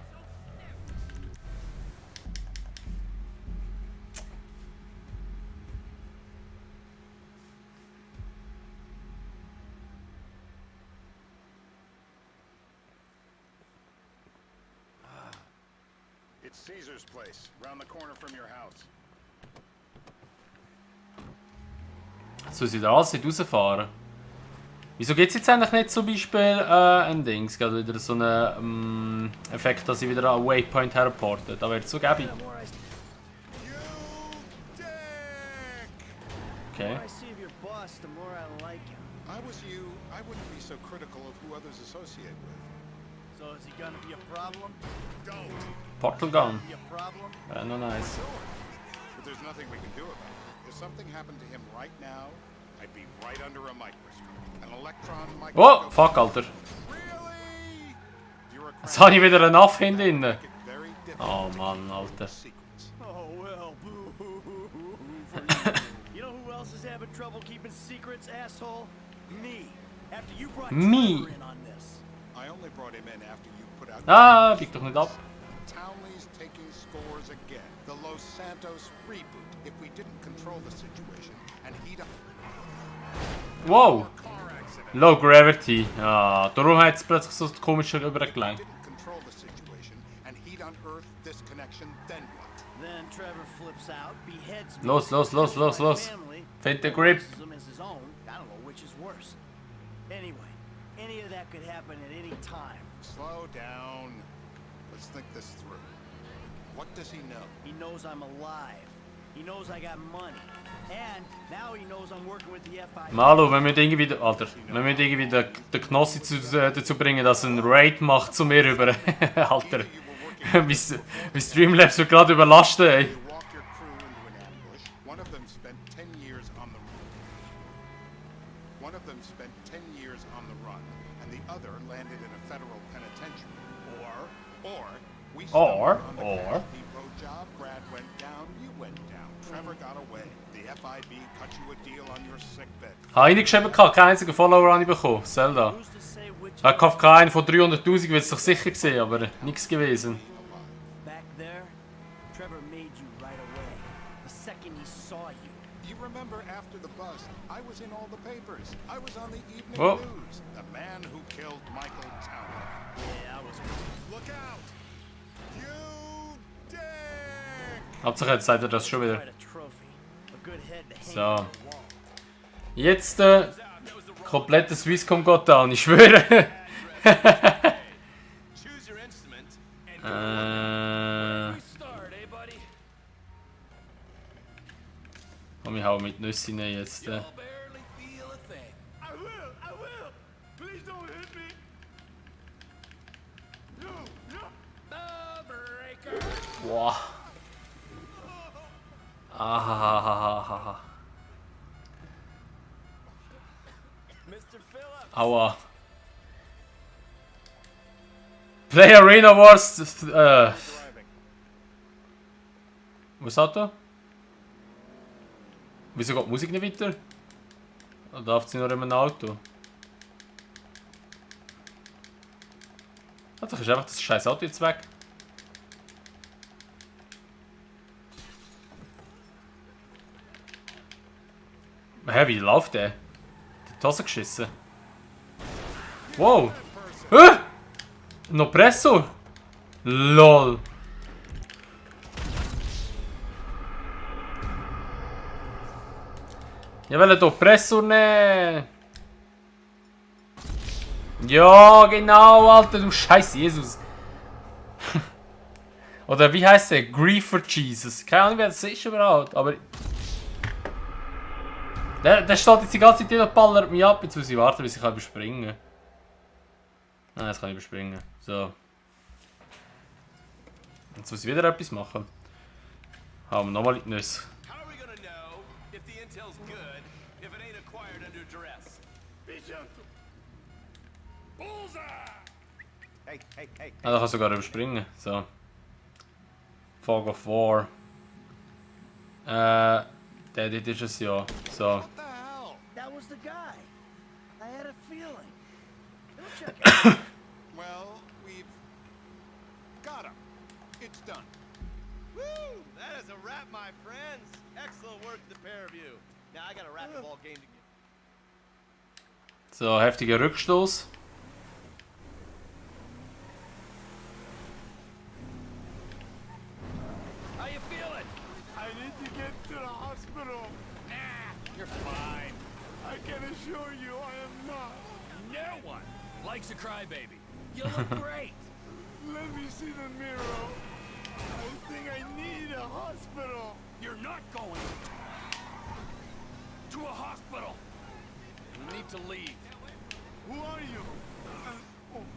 It's Caesar's place, round the corner from your house. Soll sie da alles nicht rausfahren? Wieso gibt es jetzt eigentlich nicht zum Beispiel ein Dings, gerade wieder so einen Effekt, dass sie wieder an Waypoint herportet? Da wäre es so gäbig. The more Okay. I see of your boss, the more I like him. I was you, I wouldn't be so critical of who others associate with. So is he gonna be a problem? Don't. Portal Gun. Be a problem? Wäre noch nice. But there's nothing we can do about it. If something happened to him right now, I'd be right under a microscope. An electron microscope. Oh, fuck, Alter. Really? Jetzt habe ich wieder einen Aff hinten. Make it very difficult Oh to Mann, keep Alter. secrets. Oh well, boo hoo hoo hoo for you. You know who else is having trouble keeping secrets, asshole? Me. After you brought Me. Trevor in on this. I only brought him in after you put out. Ah, bieg doch nicht ab. Townley's taking scores again. The Los Santos reboot. If we didn't control the situation and he'd Wow. car accident. Low Gravity. Ah, darum hat es plötzlich so komisch rübergelenkt. Didn't control the situation and he'd unearth this connection, then what? Then Trevor flips out, beheads me, Los, los, los, kills los, my los. family, Find the grip. uses them as his own. I don't know which is worse. Anyway, any of that could happen at any time. Slow down. Let's think this through. What does he know? He knows I'm alive. He knows I got money. And now he knows I'm working with the FIB. Malo, wir müssen irgendwie, Alter, wir müssen irgendwie den Knossi dazu bringen, dass er einen Raid macht zu mir rüber. Alter, mein Streamlabs wird gerade überlastet, ey. You walked your crew into an ambush. One of them spent 10 years on the run, and the other landed in a federal penitentiary. Or we stumbled on the Gas Depot job. Brad went down, you went down. Trevor got away. The FIB cut you a deal on your sickbed. Habe ich nicht geschrieben, keinen einzigen Follower habe ich bekommen. Zelda. Who's to say which Ich kaufe keinen von 300'000, wird es doch sicher gesehen, aber nichts gewesen. back there? Trevor made you right away. The second he saw you. You remember after the bust, I was in all the papers. I was on the evening Oh. news. The man who killed Michael Townley. Yeah, I was. Look out! You dick! Hauptsache jetzt sagt er das schon wieder. Quite a trophy. A good head to hang So. on the wall. Jetzt kompletter Swisscom geht down, ich schwöre. Choose your instrument and Start, eh, buddy? Komm, ich hau mit Nüssi rein jetzt. barely feel a thing. I will. Please don't hit me. No. The breaker. Boah. Ahahahaha. Mr. Phillips. Aua. Play Arena Wars. Was hat er? Wieso geht die Musik nicht weiter? Oder darf sie nur in einem Auto? Also ist einfach das scheiß Auto jetzt weg. Hä, wie läuft der? Die Tasse geschissen. Wow! Hä? Ein Oppressor? LOL! Ich will den Oppressor nehmen! Ja, genau, Alter, du scheiß Jesus! Oder wie heißt der? Griefer Jesus. Keine Ahnung, wer das ist überhaupt, aber... Der steht jetzt die ganze Zeit und ballert mich ab. Jetzt muss ich warten, bis ich überspringen kann. Nein, das kann ich überspringen. So. Jetzt muss ich wieder etwas machen. Haben wir nochmal in die Nüsse. How are we gonna know if the intel's good if it ain't acquired under duress? Be gentle. Bullseye! Hey, hey, hey. Ah, da kann ich sogar überspringen. So. Fog of War. Der dort ist es ja. So. What the hell? That was the guy. I had a feeling. Don't check it. Well, we've got him. It's done. Woo! That is a wrap, my friends. Excellent work, the pair of you. Now I got a racquetball game to get. So, heftiger Rückstoß. How you feeling? I need to get to the hospital. Nah, you're fine. I can assure you I am not. No one likes a crybaby. You look great. Let me see the mirror. I think I need a hospital. You're not going to a hospital. You need to leave. Who are you?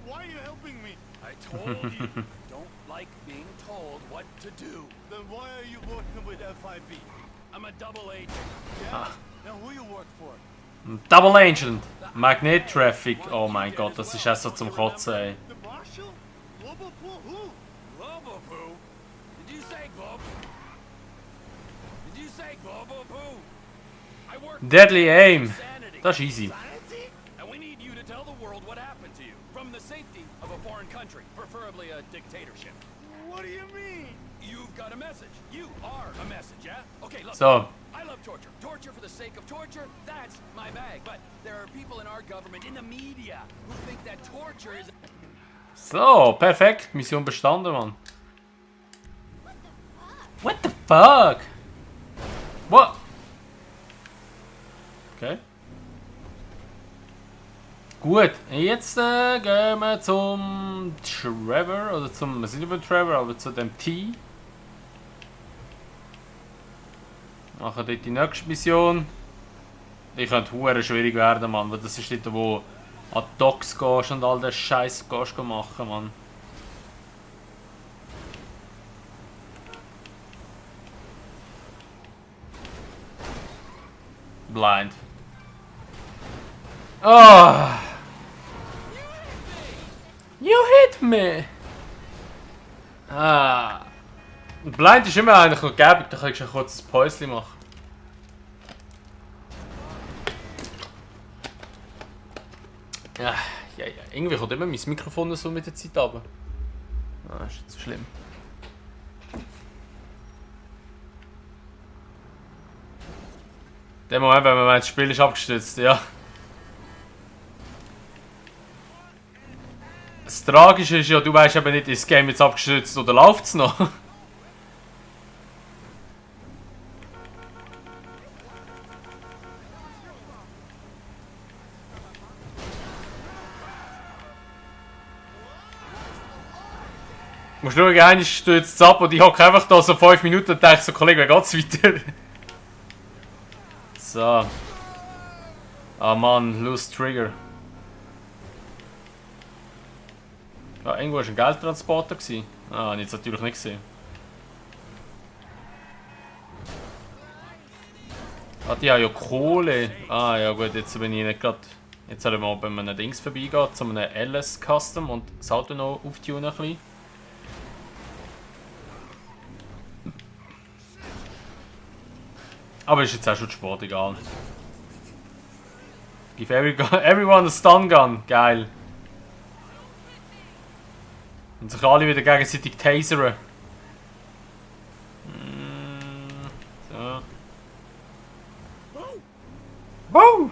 Why are you helping me? I told you, don't like being told what to do. Then why are you working with FIB? I'm a double agent. Yeah? Now who you work for? Double Agent. Magnet Traffic. Oh mein Gott, das ist erst so zum Kotzen, ey. The Marshal? Global Pool? Who? Globopoo? Did you say Glob? Did you say Globopoo? I work Deadly Aim. Sanity. Das ist easy. Sanity? And we need you to tell the world what happened to you from the safety of a foreign country, preferably a dictatorship. What do you mean? You've got a message. You are a message, yeah? Okay, look. So. I love torture. Torture for the sake of torture, that's my bag. But there are people in our government, in the media, who think that torture is... So, perfekt. Mission bestanden, Mann. What the fuck? What? Okay. Gut, jetzt gehen wir zum Trevor, oder zum, was ist über Trevor, aber zu dem T. Machen dort die nächste Mission. Die könnte hure schwierig werden, Mann, weil das ist dort, wo an die Docks gehst und all den Scheiß gehst machen, Mann. Blind. Oh! You hit me! Ah. Blind ist immer eigentlich noch gäbig, da kannst du ein kurzes Päuschen machen. Ja, ja, ja. Irgendwie kommt immer mein Mikrofon so mit der Zeit runter. Ah, ist jetzt so schlimm. Der Moment, wenn man meint, das Spiel ist abgestürzt, ja. Das Tragische ist ja, du weißt eben nicht, ist das Game jetzt abgestürzt oder läuft es noch? Musst du schauen, einmal stürzt es ab und ich hocke einfach da so 5 Minuten und denke so, Kollege, wie geht's weiter? So. Ah Mann, Loose Trigger. Ja, irgendwo war ein Geldtransporter. Ah, habe ich jetzt natürlich nicht gesehen. Ah, die haben ja Kohle. Ah ja gut, jetzt bin ich nicht gerade... Jetzt sollen wir mal bei einem Dings vorbeigehen, zu einem LS Custom und das Auto noch auftunen ein bisschen. Aber ist jetzt auch schon Sport, egal. Give everyone a stun gun. Geil. Und sich alle wieder gegenseitig taseren. So. Wow!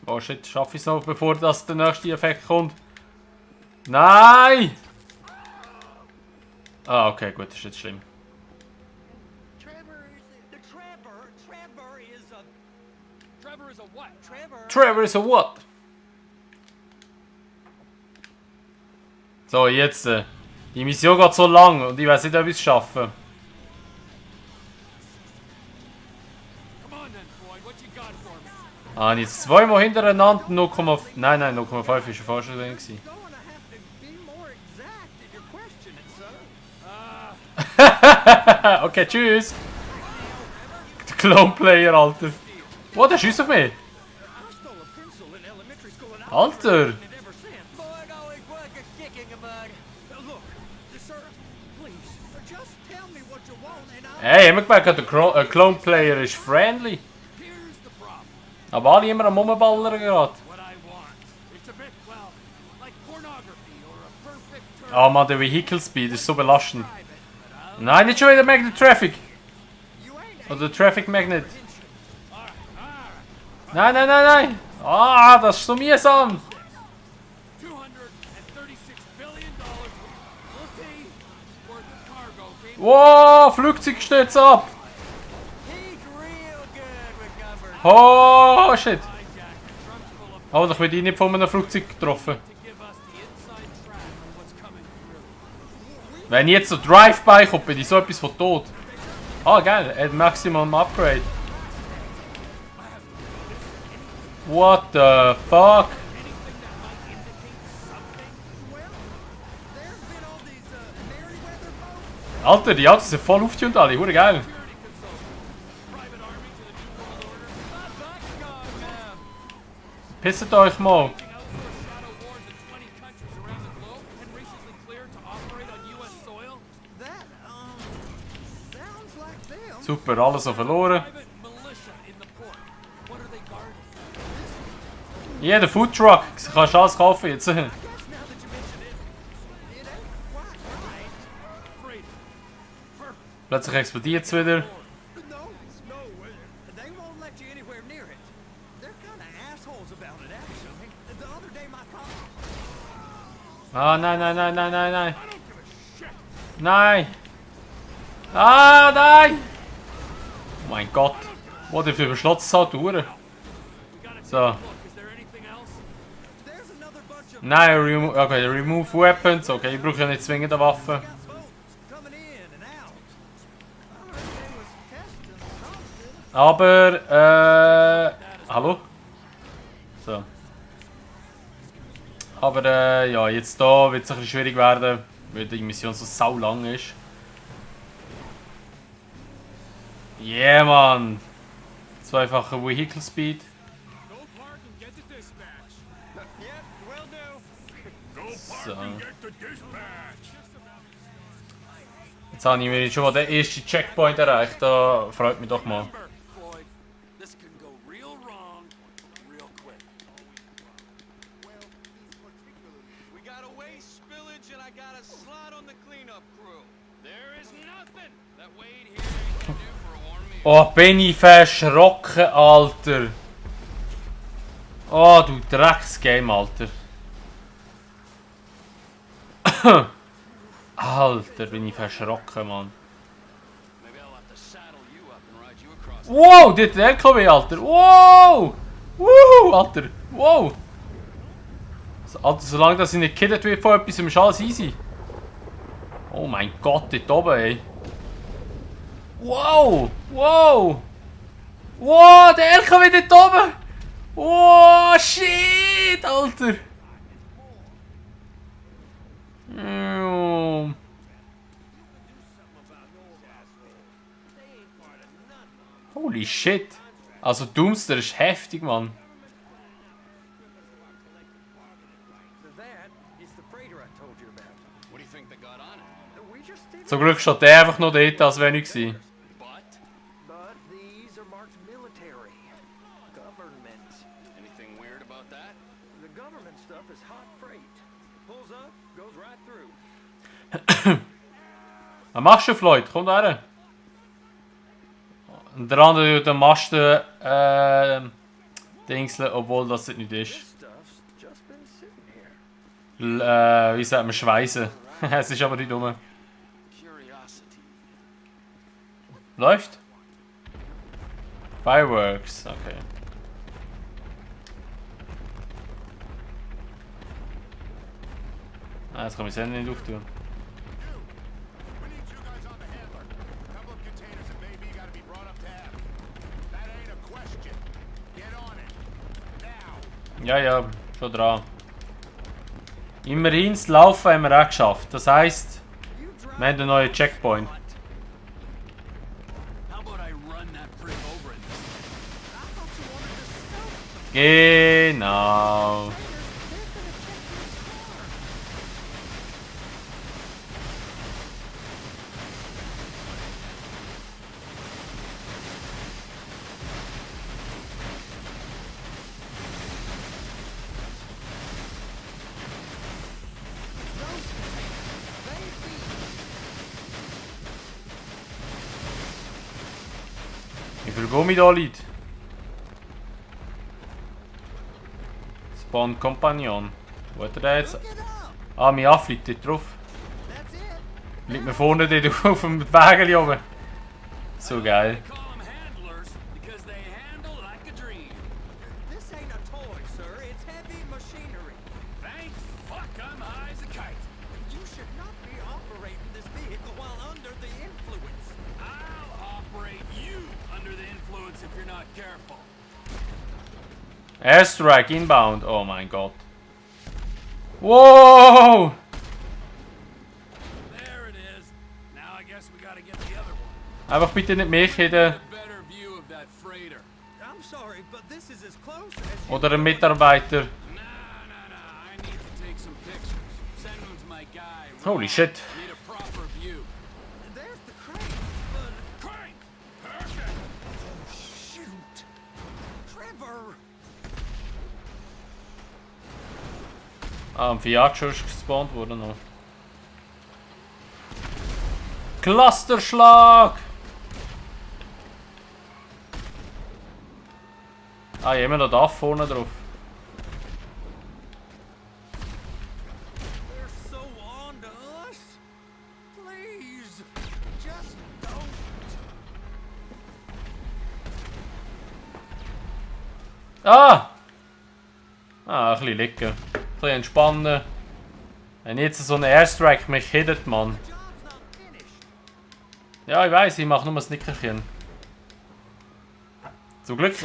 Oh shit, schaffe ich es noch, bevor das der nächste Effekt kommt? Nein! Ah, okay, gut, das ist jetzt schlimm. Trevor is a... Trevor is a what? Trevor. Trevor is a what? So, jetzt. Die Mission geht so lang und ich weiß nicht, ob ich es schaffe. Come on then, boy. What you got for me? Ah, jetzt zweimal hintereinander 0,5. Nein, 0,5 war schon fast drin. Going to have to be more exact in your questioning, sir. Okay, tschüss. Der Clone-Player, Alter. What, der schießt auf mich? I stole a pencil in elementary school and Alter. I've it ever since. Boy, it always was a kick in the bug. Look, sir, please, just tell me what you want and I'll... Hey, haben wir gemerkt, der Clone-Player ist friendly. Here's the problem. Aber alle immer am Rumballern gerade. What I want. It's a bit, well, like pornography or a perfect turn. Ah, man, der Vehicle Speed ist so belastend. Nein, nicht schon wieder Magnet Traffic. Oder Traffic Magnet. Nein, nein, nein, nein. Ah, das ist so mühsam. $236 billion worth of cargo being Wow, Flugzeug stürzt ab. He's real good with numbers. Oh, shit. hijacked, trunks full of Aber ich werde nicht von einem Flugzeug getroffen. to give us the inside track of what's coming through. Wenn jetzt so Drive-By kommt, bin ich so etwas von tot. Ah, geil. Er hat Maximum Upgrade. What the fuck? There's been all these, Merryweather boats. Alter, die Autos sind voll aufgetunt alle. Hure geil. Private army to the New World Order. Pisset euch mal. Out for shadow wars in 20 countries around the globe and recently cleared to operate on U.S. soil. That, sounds like them. Super, alles so verloren. Private militia in the port. What are they guarding? Jeder Foodtruck. Kannst du alles kaufen jetzt. Guess now that you mention it, it ain't quite right. Freedom. Perfect. Plötzlich explodiert es wieder. No, they won't let you anywhere near it. They're kind of assholes about it, actually. The other day, my car... Ah, nein, nein, nein, nein, nein, nein. Nein. Ah, nein. Oh mein Gott. Wo der für überschlossen hat, Uhren. So. Is there anything else? There's another bunch of Nein, okay, remove weapons. Okay, ich brauche ja nicht zwingend eine Waffe. got boats coming in and out. I heard they was testing something. Aber, hallo? So. Aber, ja, jetzt da wird es ein bisschen schwierig werden, weil die Mission so sau lang ist. Yeah, man! Zweifache Vehicle Speed. Go park and get the dispatch. Yep, will do. So. Jetzt habe ich mir schon mal den ersten Checkpoint erreicht, da freut mich doch mal. Floyd, this can go real wrong real quick. We got a waste spillage and I got a slot on the cleanup crew. There is nothing that Wade here ain't gonna do for a warm meal. Oh, bin ich verschrocken, Alter. Oh, du Drecksgame, Alter. Alter, bin ich verschrocken, Mann. Maybe I'll have to saddle you up and ride you across. Wow, dit der LKW, Alter. Wow! Woohoo, Alter. Wow! Alter, solange das nicht gekillt wird von etwas, ist alles easy. Oh mein Gott, dort oben, ey. Wow! Wow! Wow, der LKW dort oben! Wow, shit, Alter! Mm. Holy shit! Also Doomster ist heftig, Mann. That is the freighter I told you about. What do you think they got on it? We just did Zum Glück steht der einfach noch dort, als wäre nichts gewesen. But these are marked military. Government. Anything weird about that? The government stuff is hot freight. Pulls up, goes right through. Was machst du, Floyd? Komm da her. Und der andere den Masten dingseln, obwohl das nicht ist. Stuff's just been sitting here. Wie sagt man, schweißen. Es ist aber nicht dumm. Curiosity. Läuft? Fireworks, okay. Ah, jetzt kann ich es nicht auftun. We need you guys on the handler. A couple of containers and maybe gotta be brought up to F. That ain't a question. Get on it. Now. Ja, ja, schon dran. Immerhin das Laufen haben wir auch geschafft. Das heisst, wir haben einen neuen Checkpoint. How about I run that prick over in this? Genau. Wie viel Gummi da liegt? Spawn Companion. Wo hat er den jetzt? Ah, mein Affe liegt dort drauf. Liegt mir vorne dort auf dem Wägel oben. So geil. Call them handlers because they handle like a dream. This ain't a toy, sir. It's heavy machinery. Thank fuck I'm high as a kite. You should not be operating this vehicle while under the influence. I'll operate you under the influence if you're not careful. Airstrike inbound. Oh mein Gott. Wow! There it is. Now I guess we gotta get the other one. Einfach bitte nicht mich in der... A better view of that freighter. I'm sorry, but this is as close as you Oder ein Mitarbeiter. Nah. I need to take some pictures. Send them to my guy. Holy Rob. shit. Need a proper view. There's the crane, but Crane! Perfect! shoot. Trevor! Ah, ein Fiat-Schuss ist gespawnt worden noch. Clusterschlag! Ah, ich habe immer noch da vorne drauf. They're so on to us. Please, just don't. Ah! Ah, ein bisschen liegen. Ein bisschen entspannen. Wenn jetzt so ein Airstrike mich hittet, Mann. Job's not finished. Ja, ich weiß, ich mache nur ein Snickerchen. Zum Glück.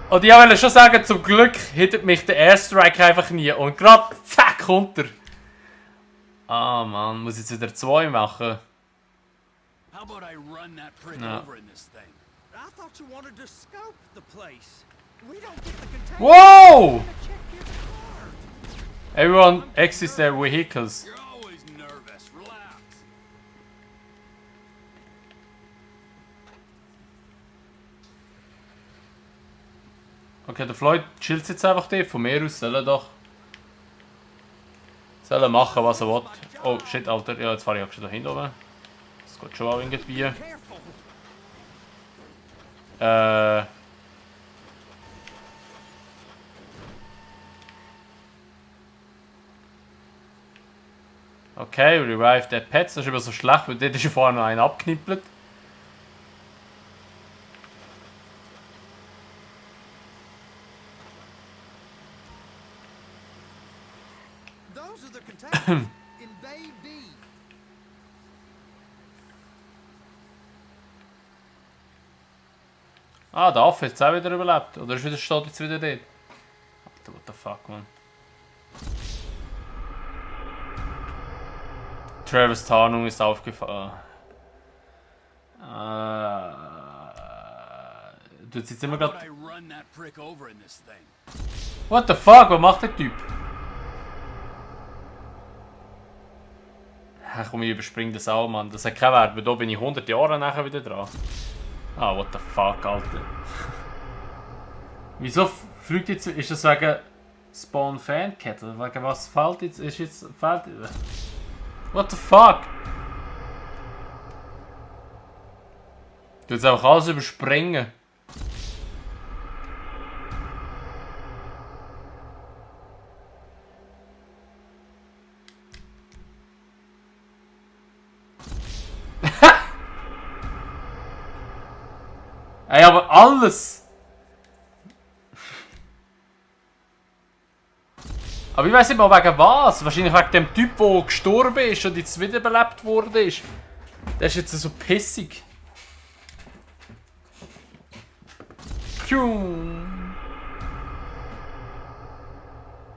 Und ich wollte schon sagen, zum Glück hittet mich der Airstrike einfach nie. Und gerade, zack, kommt er. Ah, Mann, muss ich jetzt wieder 2 machen. How about I run that prick No. over in this thing? I thought you wanted to scope the place. We don't get the container. Wow! Check your card. Everyone exits their vehicles. You're always nervous. Relax. Okay, der Floyd chillt jetzt einfach dort. Von mir aus soll er doch... Soll er machen, was er will. Oh, shit, Alter. Ja, jetzt fahre ich auch schon da hinten oben. Das geht schon auch irgendwie. Careful. Okay, revive the pets. Das ist aber so schlecht, weil dort ist ja vorher noch einer abgeknippelt. Those are the containers in Bay B. Ah, der Affe hat jetzt auch wieder überlebt. Oder steht jetzt wieder dort? Alter, what the fuck, man. Travis Tarnung ist aufgefallen. Du jetzt immer How about grad... I run that prick over in this thing? What the fuck, was macht der Typ? Ach komm, ich überspringe das auch, Mann. Das hat keinen Wert, weil da bin ich 100 Jahre nachher wieder dran. Ah, what the fuck, Alter. Wieso fliegt jetzt... Ist das wegen Spawn Fan Kettle? Wegen was fällt jetzt... Ist jetzt... Fällt... What the fuck? Du jetzt einfach alles überspringen. Ey, aber alles! Aber ich weiß nicht mal wegen was. Wahrscheinlich wegen dem Typ, der gestorben ist und jetzt wiederbelebt worden ist. Der ist jetzt so pissig.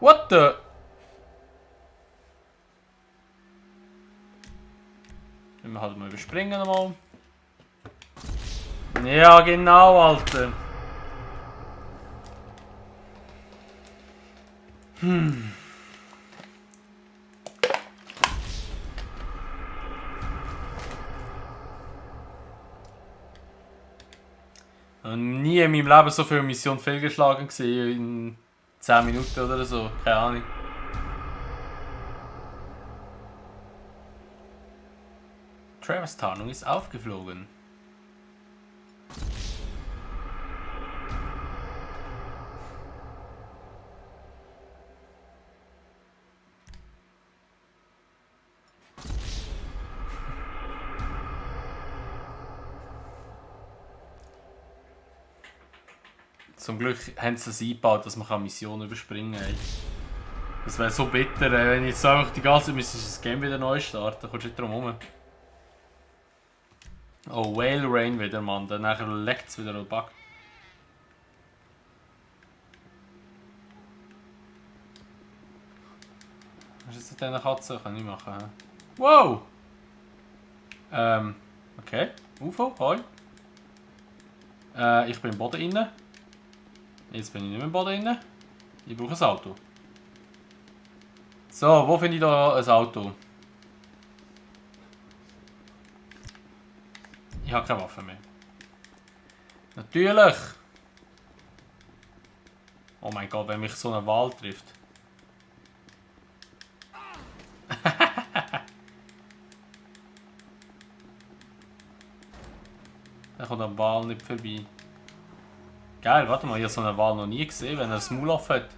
What the? Wenn wir halt mal überspringen mal. Ja, genau, Alter. Nie in meinem Leben so viele Missionen fehlgeschlagen gesehen in 10 Minuten oder so, keine Ahnung. Travers Tarnung ist aufgeflogen. Zum Glück haben sie es eingebaut, dass man Missionen überspringen kann. Das wäre so bitter, wenn ich jetzt einfach die ganze Zeit müsste das Game wieder neu starten. Da kommst du nicht drum herum. Oh, Whale Rain wieder, Mann. Dann leckt es wieder einen Bug. Was ist das mit dieser Katze? Kann ich nicht machen. He? Wow! Okay. UFO, hoi. Ich bin im Boden inne. Jetzt bin ich nicht mehr im Boden inne. Ich brauche ein Auto. So, wo finde ich da ein Auto? Ich habe keine Waffe mehr. Natürlich! Oh mein Gott, wenn mich so eine Wal trifft. Da kommt ein Wal nicht vorbei. Geil, warte mal, ich habe so eine Wal noch nie gesehen, wenn er das Maul offen hat.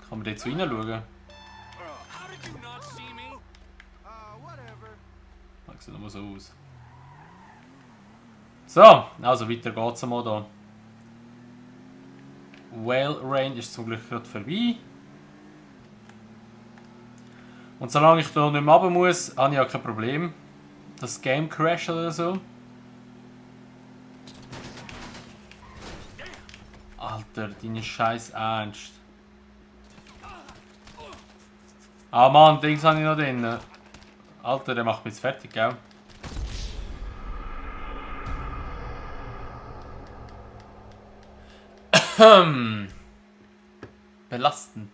Kann man da jetzt so reinschauen? Das sieht nur so aus. So, also weiter geht's mal da. Whale Rain ist zum Glück gerade vorbei. Und solange ich da nicht mehr runter muss, habe ich ja kein Problem. Das Game crasht oder so. Alter, deine scheiß Ernst. Ah Mann, Dings habe ich noch drin. Alter, der macht mich jetzt fertig, gell? Belastend.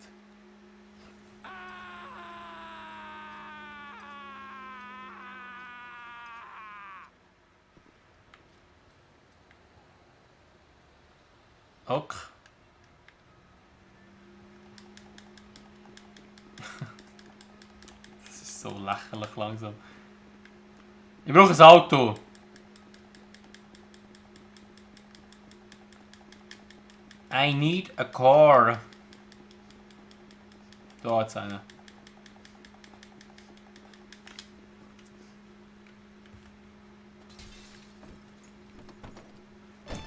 Ok. Das ist so lächerlich langsam. Ich brauche ein Auto. I need a car. Da hat's eine.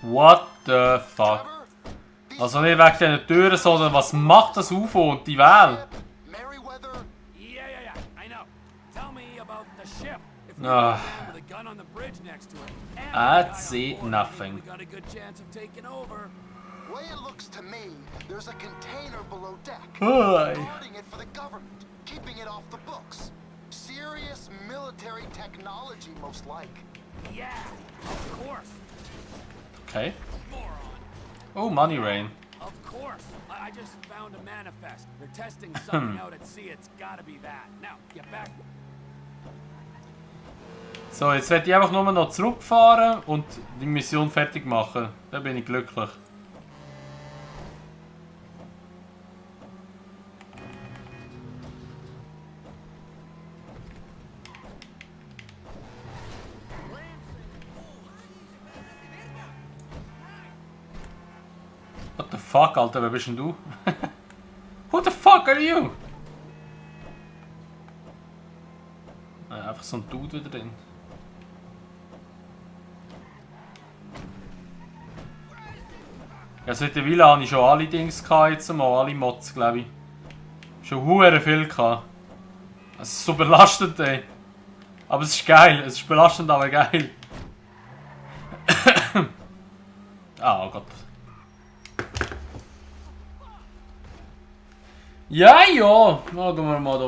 What the fuck? Also nicht wegen diesen Türen, sondern was macht das UFO und die Wal? Merryweather? Yeah, I know. Tell me about the ship. If we Ah. land with a gun on the bridge next to it. And I we got see a board, nothing. We got a good chance of taking over. Way it looks to me, there's a container below deck. Hi. Guarding it for the government, keeping it off the books. Serious military technology, most like. Yeah, of course. Okay. Moron. Oh, Money Rain. Of course. I just found a manifest. They're testing something out at sea. It's gotta be that. Now, get back. So, jetzt werde ich einfach nur noch zurückfahren und die Mission fertig machen. Dann bin ich glücklich. What the fuck, Alter, wer bist denn du? Who the fuck are you? Einfach so ein Dude wieder drin. Ja, seit der Villa habe ich schon alle Dings gehabt, jetzt mal alle Mods, glaube ich. Schon hure viel gehabt. Es ist so belastend, ey. Aber es ist geil. Es ist belastend, aber geil. Ah, oh Gott. Ja, ja! Schauen wir mal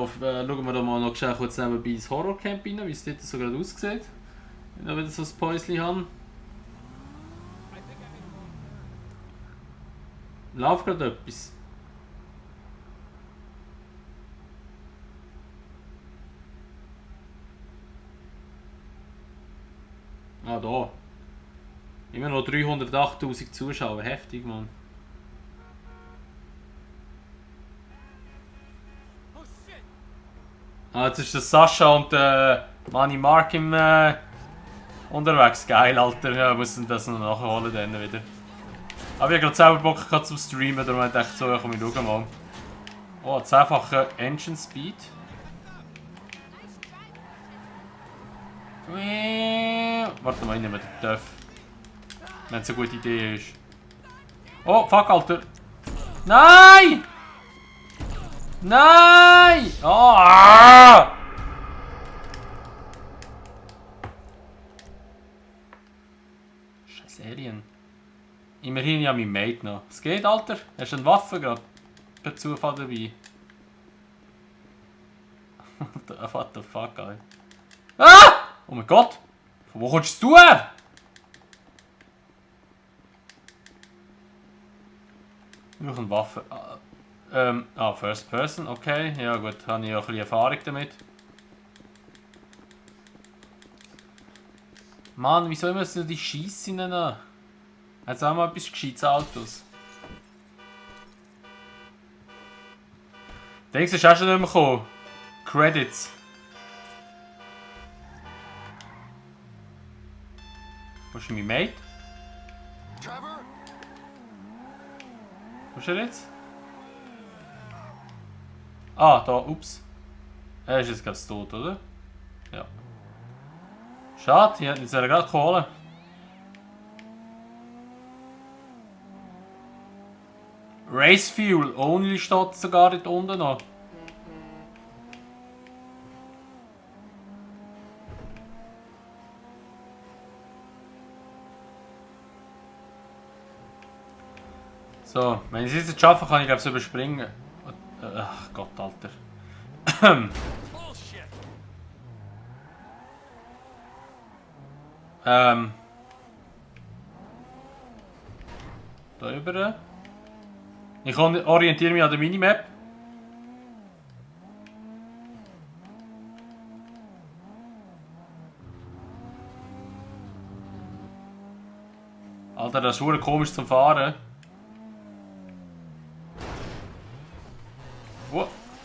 da mal noch schnell kurz nebenbei ins Horrorcamp rein, wie es dort so gerade aussieht. Wenn ich wieder so ein Päuschen habe. Läuft gerade etwas. Ah, da. Immer noch 308.000 Zuschauer. Heftig, Mann. Ah, jetzt ist der Sascha und Manny Mark im unterwegs. Geil, Alter. Ja, wir müssen das noch nachholen dann wieder. Aber ich habe gerade selber Bock gehabt zum Streamen, darum habe ich gedacht, so, ja, komm, ich schau mal. Oh, 10-fache Engine Speed. Warte mal, ich nehme den Töff. Wenn es eine gute Idee ist. Oh, fuck, Alter. Nein! Nein! Oh! Ah! Scheiß Alien. Immerhin ja mein Mate noch. Was geht, Alter? Hast du eine Waffe gerade? Per Zufall dabei. What the fuck, Alter? Ah! Oh mein Gott! Von wo kommst du her? Noch eine Waffe. First Person, okay. Ja gut, habe ich auch ein bisschen Erfahrung damit. Mann, wieso immer so die Scheisse nehmen? Jetzt auch mal etwas gescheites Autos. Denkst du, ist auch schon nicht mehr gekommen? Credits. Wo ist mein Mate? Trevor? Wo ist er jetzt? Ah, da, ups. Er ist jetzt gerade tot, oder? Ja. Schade, die hätten jetzt gerade geholt. Race Fuel Only steht sogar dort unten noch. So, wenn ich es jetzt schaffe, kann ich glaube so überspringen. Ach Gott, Alter. Da über. Ich orientiere mich an der Minimap. Alter, das ist verdammt komisch zum Fahren.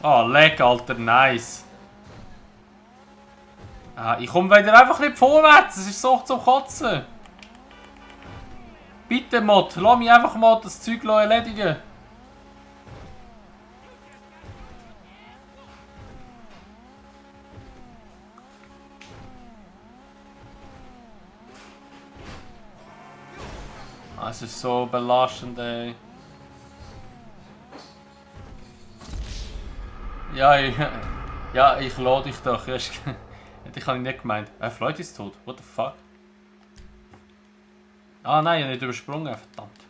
Ah, leck, Alter, nice. Ah, ich komme wieder einfach nicht vorwärts, es ist so zum Kotzen. Bitte, Mod, lass mich einfach mal das Zeug erledigen. Ah, es ist so belastend, ey. Ja, ich lade dich doch. Das habe ich nicht gemeint. Floyd ist tot. What the fuck? Ah nein, ich habe nicht übersprungen. Verdammt.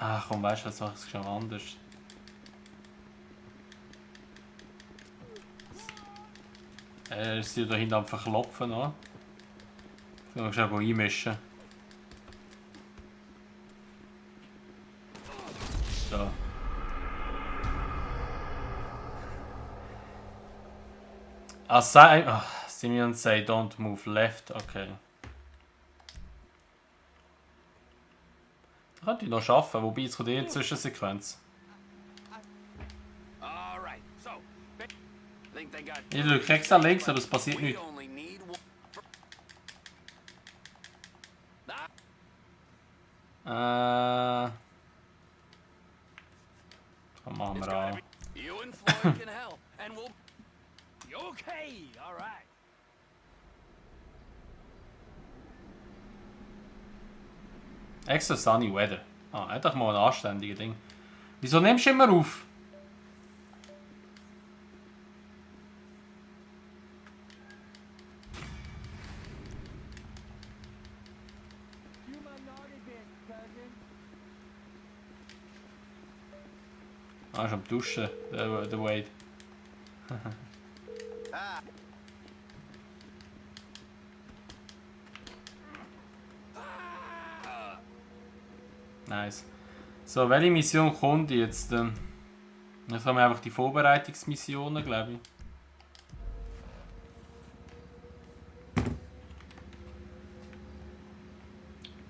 Ach komm, weißt du, jetzt mache ich es schon anders. Er ist hier da hinten am Verklopfen. No? Ich muss schon einmischen. So. Simeon say don't move left, okay. Das könnte ich noch schaffen, wobei es kommt eine Zwischensequenz. Ich drücke extra links, aber es passiert nichts. Was machen wir an? Okay, all right. Extra sunny weather. Ah, endlich mal ein anständiges Ding. Wieso nimmst du immer auf? Ah, ist am Duschen, der Wade. Nice. So, welche Mission kommt jetzt? Jetzt haben wir einfach die Vorbereitungsmissionen, glaube ich.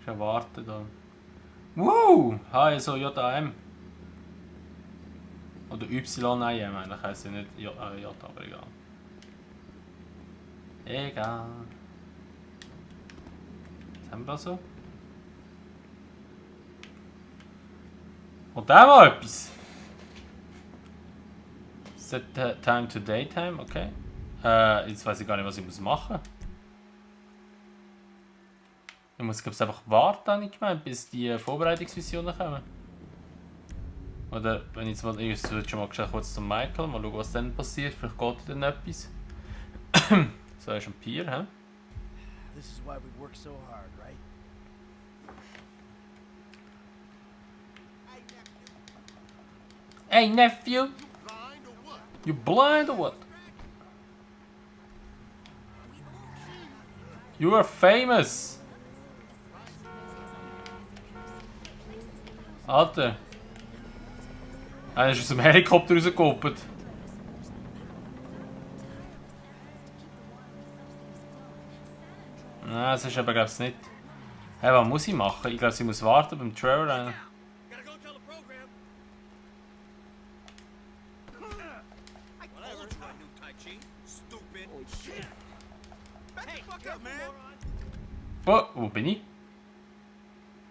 Schon warten da. Woo! HSO JAM. Oder YAM eigentlich, heisst ja nicht J, aber egal. Egal. Was haben wir da so? Und da mal etwas. Set time to daytime, okay. Jetzt weiß ich gar nicht, was ich machen muss. Ich muss, glaube ich, einfach warten, habe ich gemeint, bis die Vorbereitungsmissionen kommen. Oder wenn ich jetzt mal, ich sollte schon mal kurz zum Michael, mal schauen, was dann passiert, vielleicht geht dann etwas. So, er ist am Pier, hä? This is why we work so hard, right? Hey nephew! You blind or what? You are famous! Alter! Einer ist aus dem Helikopter rausgekuppelt. Nein, das ist aber glaube ich nicht. Hey, was muss ich machen? Ich glaube, sie muss warten beim Trevor. Gotta go tell the program. I told you I knew Tai Chi. Stupid. Oh shit. Hey, fuck up, man. Oh, wo bin ich?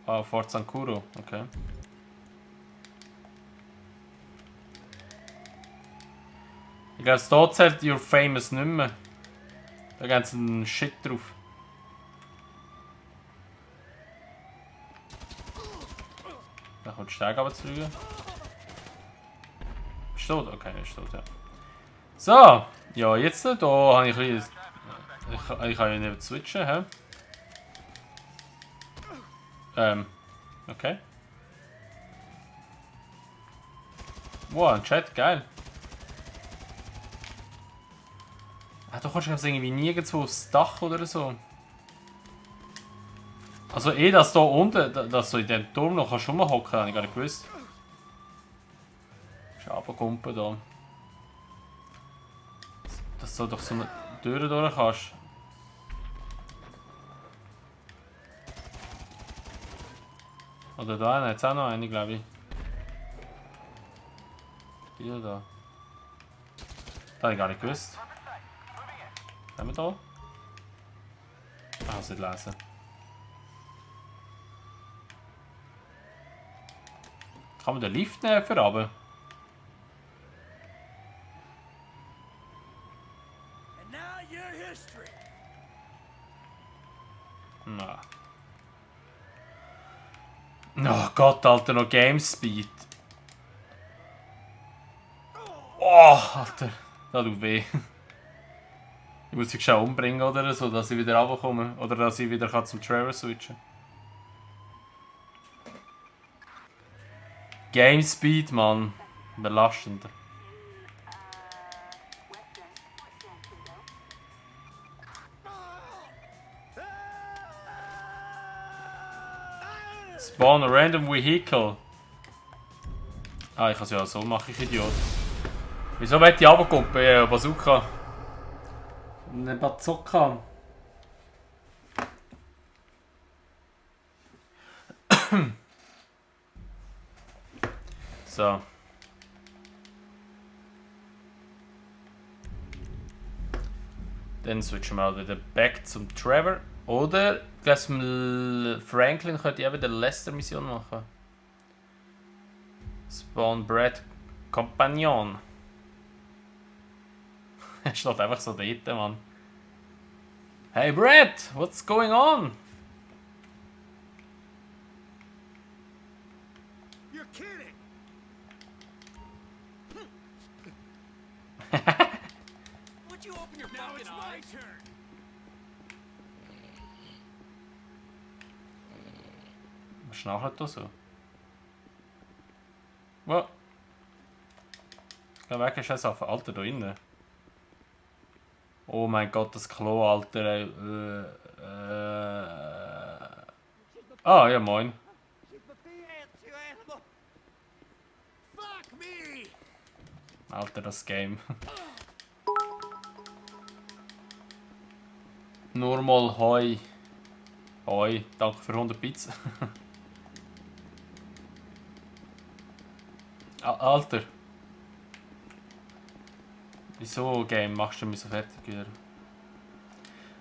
Ah, Fort Sankuro, okay. Ich glaube, da zählt Your Famous nicht mehr. Da gibt es einen Shit drauf. Da kommt die Steg runterzufliegen. Ist tot? Okay, ist tot, ja. So, ja, jetzt da habe ich ein bisschen... Ich kann ja nicht switchen, hä? Okay. Wow, ein Chat, geil. Ah, du kannst irgendwie nirgendwo aufs Dach oder so. Also dass da unten, dass du in dem Turm noch schon mal hocken, habe ich gar nicht gewusst. Ist runtergekumpelt da. Dass du durch so eine Tür durch kannst. Oder da hat es auch noch eine, glaube ich. Die da. Das habe ich gar nicht gewusst. Haben wir da? Ah, nicht lesen. Kann man den Lift nehmen für runter? And now your history. Na. Oh Gott, Alter, noch Game Speed. Oh, Alter, das tut weh. Ich muss mich schon umbringen oder so, dass ich wieder runterkomme. Oder dass ich wieder zum Trevor switchen kann. Game Speed, Mann. Belastend. Spawn a random vehicle. Ah, ich kann es ja so machen, ich Idiot. Wieso will ich runterkommen? Ja, Bazooka. Eine Bazooka. So. Dann switchen wir wieder back zum Trevor. Oder, ich glaube, Franklin könnte ich eben die Lester-Mission machen. Spawn Brad Companion. Er steht einfach so dort, Mann. Hey Brad, what's going on? You're kidding. Would you open your Now fucking it's my eyes? turn. Was schnarcht da so? Was? Geh weg, ist es auf. Alter, da innen. Oh mein Gott, das Klo, Alter. Ey. Ah, ja, moin. Alter, das Game. Nur mal Hoi. Hoi, danke für 100 Bits. Alter. Wieso, Game, machst du mich so fertig wieder?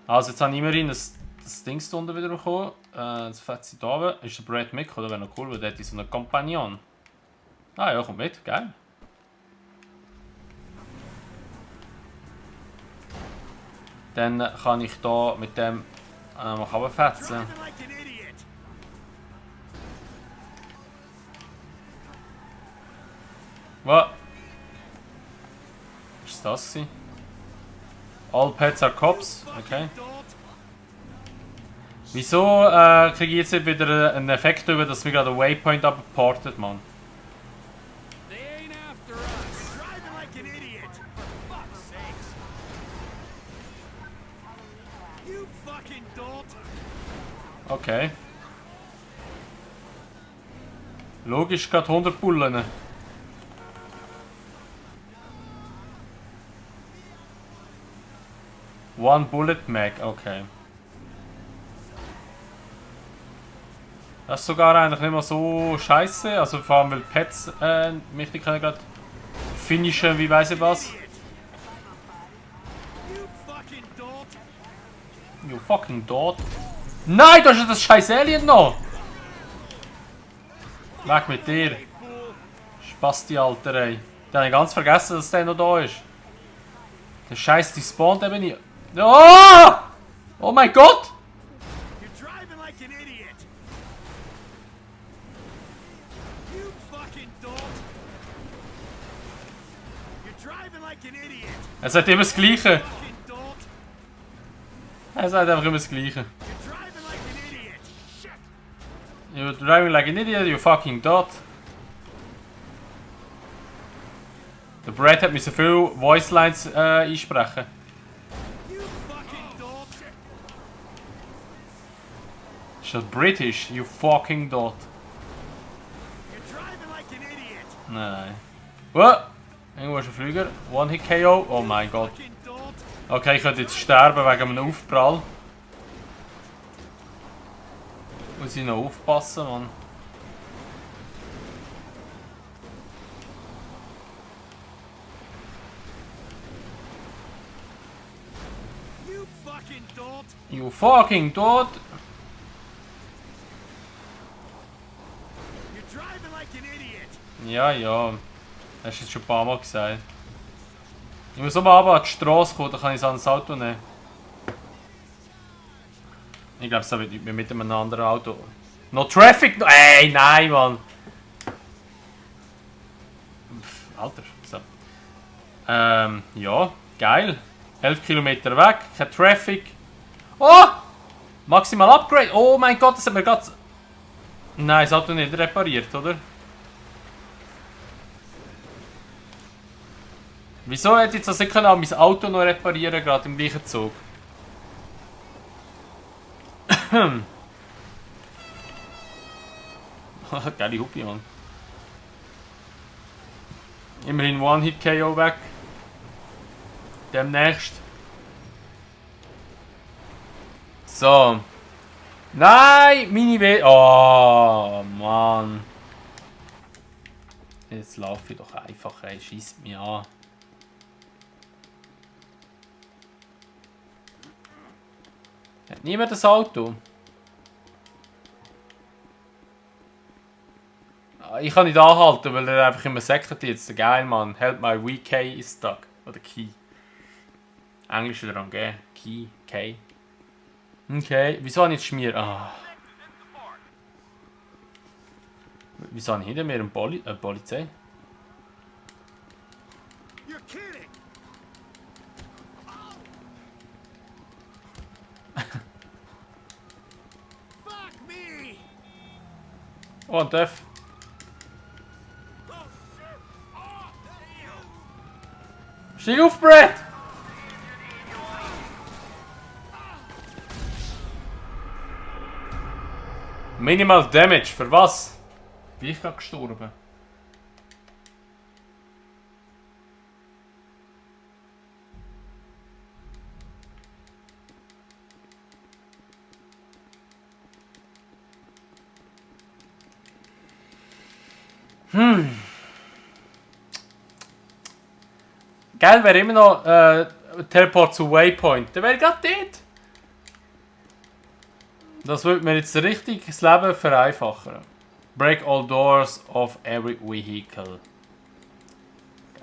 Also, jetzt habe ich immerhin das Ding da unten wieder bekommen. Das Fett da oben. Ist der Brad mit, oder? Wäre noch cool, weil der hat so einen Kompagnon. Ah ja, kommt mit, geil. Dann kann ich da mit dem runterfetzen. Was? Ist das gewesen? All Pets are Cops, okay. Wieso kriege ich jetzt wieder einen Effekt über, dass mir gerade ein Waypoint abportet, Mann? Okay. Logisch, gerade 100 Bullen. One Bullet Mag, okay. Das ist sogar eigentlich nicht mehr so scheiße, also vor allem weil Pets mich die können gerade finishen, wie weiß ich was. You fucking dot. Nein, da ist das scheiß Alien noch! Weg mit dir! Spasti, Alter, ey. Den habe ich ganz vergessen, dass der noch da ist. Der Scheiß, die spawnt eben nicht. Oh! Oh mein Gott! Er sagt immer das Gleiche. Er sagt einfach immer das Gleiche. You're driving like an idiot, you fucking dot. Der Brad hat mir so viele Voicelines einsprechen. Ist das British? You fucking dot. Nein. What? Irgendwo ist ein Flüger. One-Hit-KO. Oh mein Gott. Okay, ich könnte jetzt sterben wegen einem Aufprall. Muss ich noch aufpassen, Mann. You fucking dot. Ja, ja. Hast du jetzt schon ein paar Mal gesagt. Ich muss aber an die Straße kommen, dann kann ich so ein Auto nehmen. Ich glaube, es wird nicht mehr mit einem anderen Auto. No Traffic! Ey, nein, Mann! Alter, so. Ja, geil. 11 Kilometer weg, kein Traffic. Oh! Maximal Upgrade! Oh mein Gott, das hat mir gerade... Nein, das Auto nicht repariert, oder? Wieso hätte ich jetzt nicht mein Auto noch reparieren, gerade im gleichen Zug? Geile Hupi, Mann. Immerhin One-Hit-KO weg. Demnächst. So. Nein! Meine W. Oh, Mann. Jetzt laufe ich doch einfach, ey. Schießt mich an. Hat niemand das Auto? Ich kann nicht anhalten, weil er einfach immer sagt jetzt. Geil, Mann. Help my weak key is stuck. Oder Key. Englisch wieder am G. Key, Key. Okay, wieso habe ich jetzt Schmier? Ah. Wieso habe ich hinter mir eine Polizei? Oh, ein Döff. Steig auf, Brad! Minimal Damage, für was? Bin ich gerade gestorben? Geil wäre immer noch Teleport zu Waypoint. Der wäre gerade dort. Das würde mir jetzt richtig das Leben vereinfachen. Break all doors of every vehicle.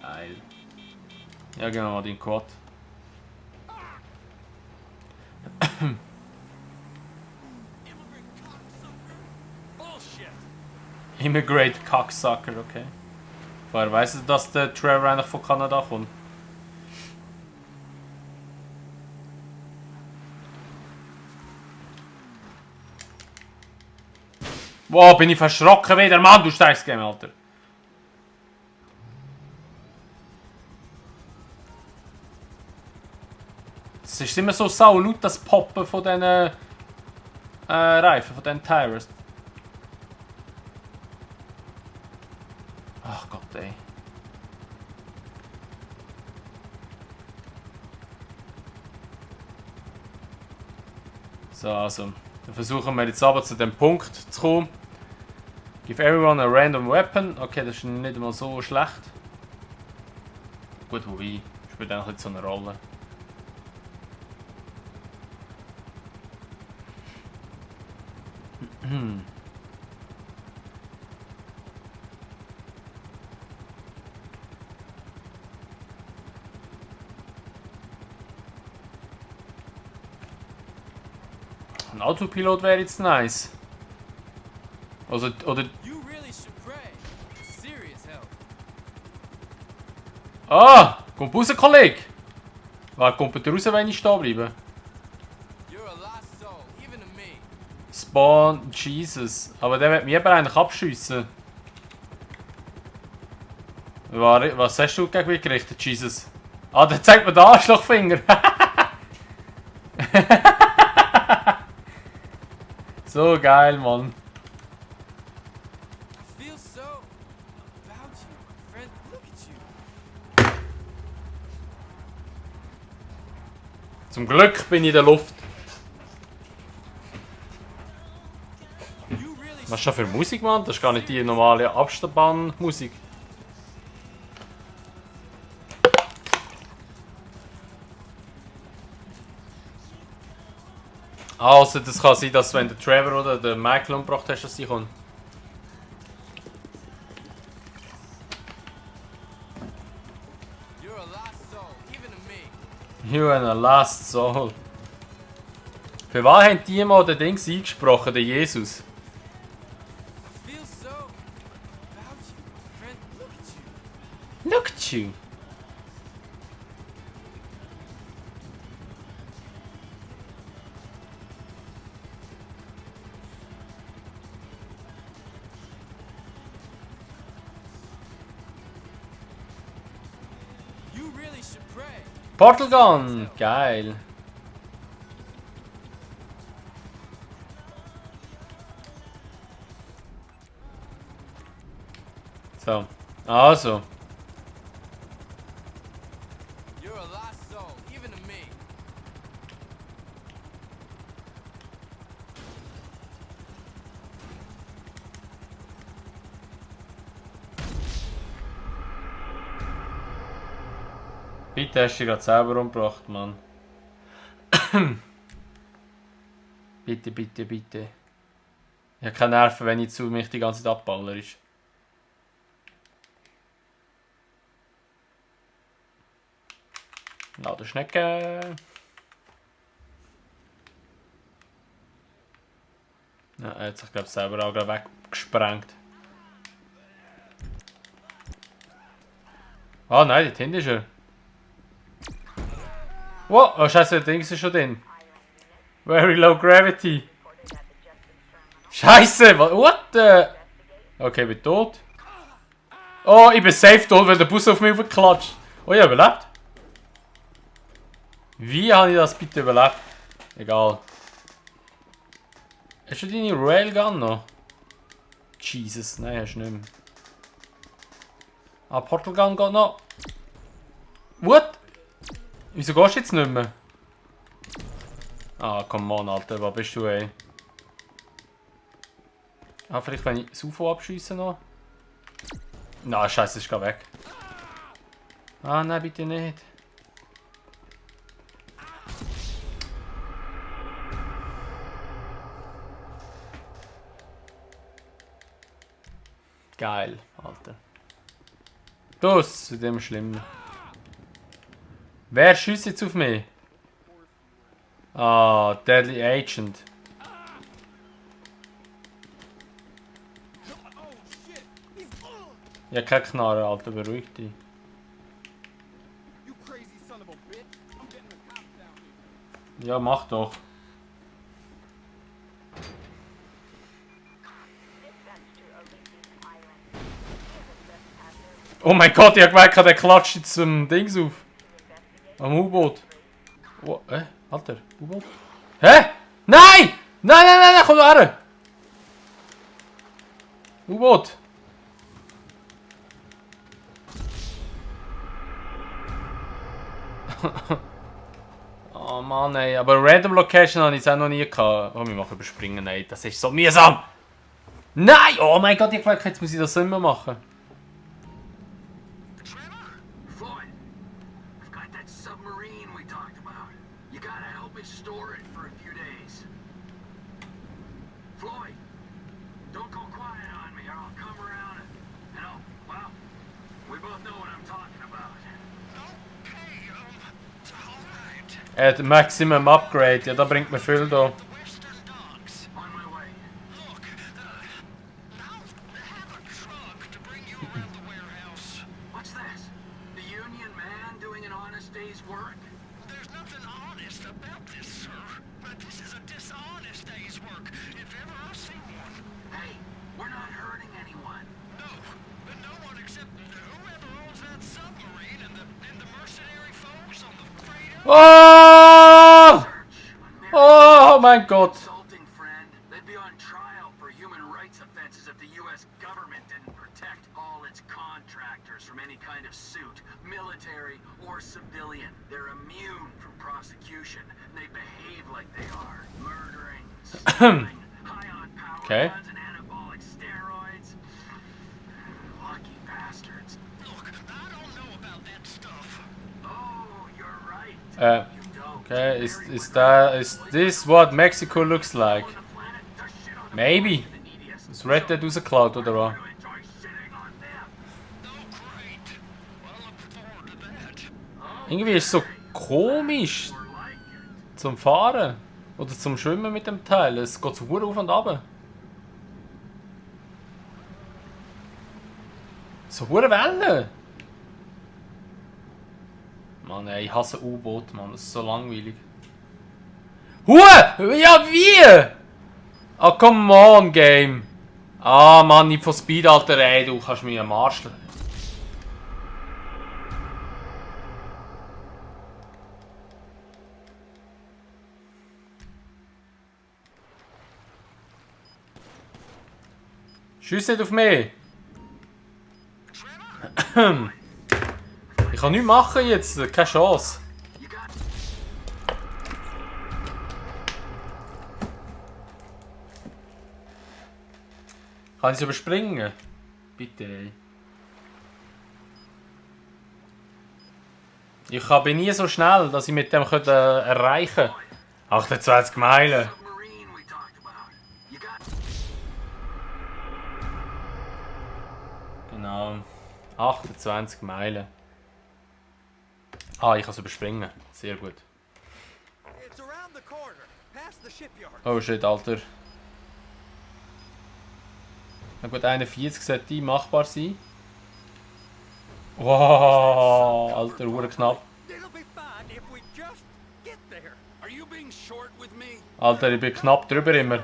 Geil. Ja genau, den Quad. Immigrate Cocksucker, okay. Woher weiss du, dass der Trevor eigentlich von Kanada kommt? Wow, bin ich verschrocken wieder, Mann, du Scheißgame, Alter. Es ist immer so sau laut, das Poppen von diesen Reifen, von diesen Tires. Ach Gott, ey. So, also. Dann versuchen wir jetzt aber zu dem Punkt zu kommen. Give everyone a random weapon. Okay, das ist nicht mal so schlecht. Gut, wobei, spielt eigentlich nicht so eine Rolle. Ein Autopilot wäre jetzt nice. Also, oder... Ah! Kommt raus, Kollege! Wer kommt da raus, wenn ich stehen bleibe? Spawn, Jesus. Aber der wird mich aber eigentlich abschiessen. Was hast du gegen mich gerichtet, Jesus? Ah, der zeigt mir den Arschlochfinger. So geil, Mann. Zum Glück bin ich in der Luft. Was ist das für Musik, Mann? Das ist gar nicht die normale Abspann-Musik. Also, das kann sein, dass wenn der Trevor oder der Michael umgebracht hast, dass sie kommen. You are a lost soul. Für was haben die mal den Dings eingesprochen, den Jesus? Look at you. Portal Gun! Geil. So, also. Bitte hast du dich gerade selber umgebracht, Mann. Bitte, bitte, bitte. Ich habe keine Nerven, wenn ich zu mich die ganze Zeit abballer ist. Lade Schnecke. Ja, er hat sich, glaube ich, selber auch weggesprengt. Ah, nein, dort hinten ist er. Wow, oh Scheiße, der Ding ist schon drin. Very low gravity. Scheiße, what the... Okay, ich bin tot. Oh, ich bin safe tot, weil der Bus auf mich klatscht. Oh, ich habe überlebt. Wie habe ich das bitte überlebt? Egal. Hast du deine Railgun noch? Jesus, nein, hast du nicht mehr. Ah, Portal Gun geht noch. What? Wieso gehst du jetzt nicht mehr? Ah, come on, Alter, wo bist du, ey? Ah, vielleicht wenn ich das UFO abschiessen noch? Na, scheiße, ist gerade weg. Ah, nein, bitte nicht. Geil, Alter. Das ist dem schlimm. Wer schießt jetzt auf mich? Ah, Deadly Agent. Ja, keine Knarre, Alter, beruhig dich. Ja, mach doch. Oh mein Gott, ich hab gemerkt, der klatscht jetzt zum Dings auf. Am U-Boot. Oh, Alter, U-Boot? Hä? Nein! Nein, komm da her! U-Boot! Oh Mann, ey. Aber Random Location habe ich es auch noch nie gehabt. Oh, wir machen überspringen, ey. Das ist so mühsam! Nein! Oh mein Gott, ich hab gemerkt, jetzt muss ich das immer machen. Maximum Upgrade, ja, da bringt mir viel da. Oh! Oh mein Gott! They'd be on trial for human rights offenses if the U.S. government didn't protect all its contractors from any kind of suit, military or civilian. They're immune from prosecution. They behave like they are, murdering, stealing, high on power guns and anabolic steroids. Lucky bastards. Look, I don't know about that stuff. Oh, you're right. Okay, is this what Mexico looks like? Maybe. Ist Red Dead rausgeklaut, oder was? Irgendwie ist es so komisch zum Fahren oder zum Schwimmen mit dem Teil. Es geht so hure auf und ab. So hure Wellen. Mann, ey, ich hasse U-Boot, Mann. Das ist so langweilig. Huah! Ja, wie? Ah, come on, Game. Ah, Mann, nicht von Speed, Alter, ey. Du kannst mich am Arsch. Schiess nicht auf mich. Ich kann nichts machen jetzt, keine Chance. Kann ich es überspringen? Bitte, ey. Ich bin nie so schnell, dass ich mit dem erreichen könnte. 28 Meilen. Genau. 28 Meilen. Ah, ich kann es überspringen. Sehr gut. Oh shit, Alter. Na gut, 41 sollte machbar sein. Wow, Alter, hure knapp. Alter, ich bin knapp drüber immer.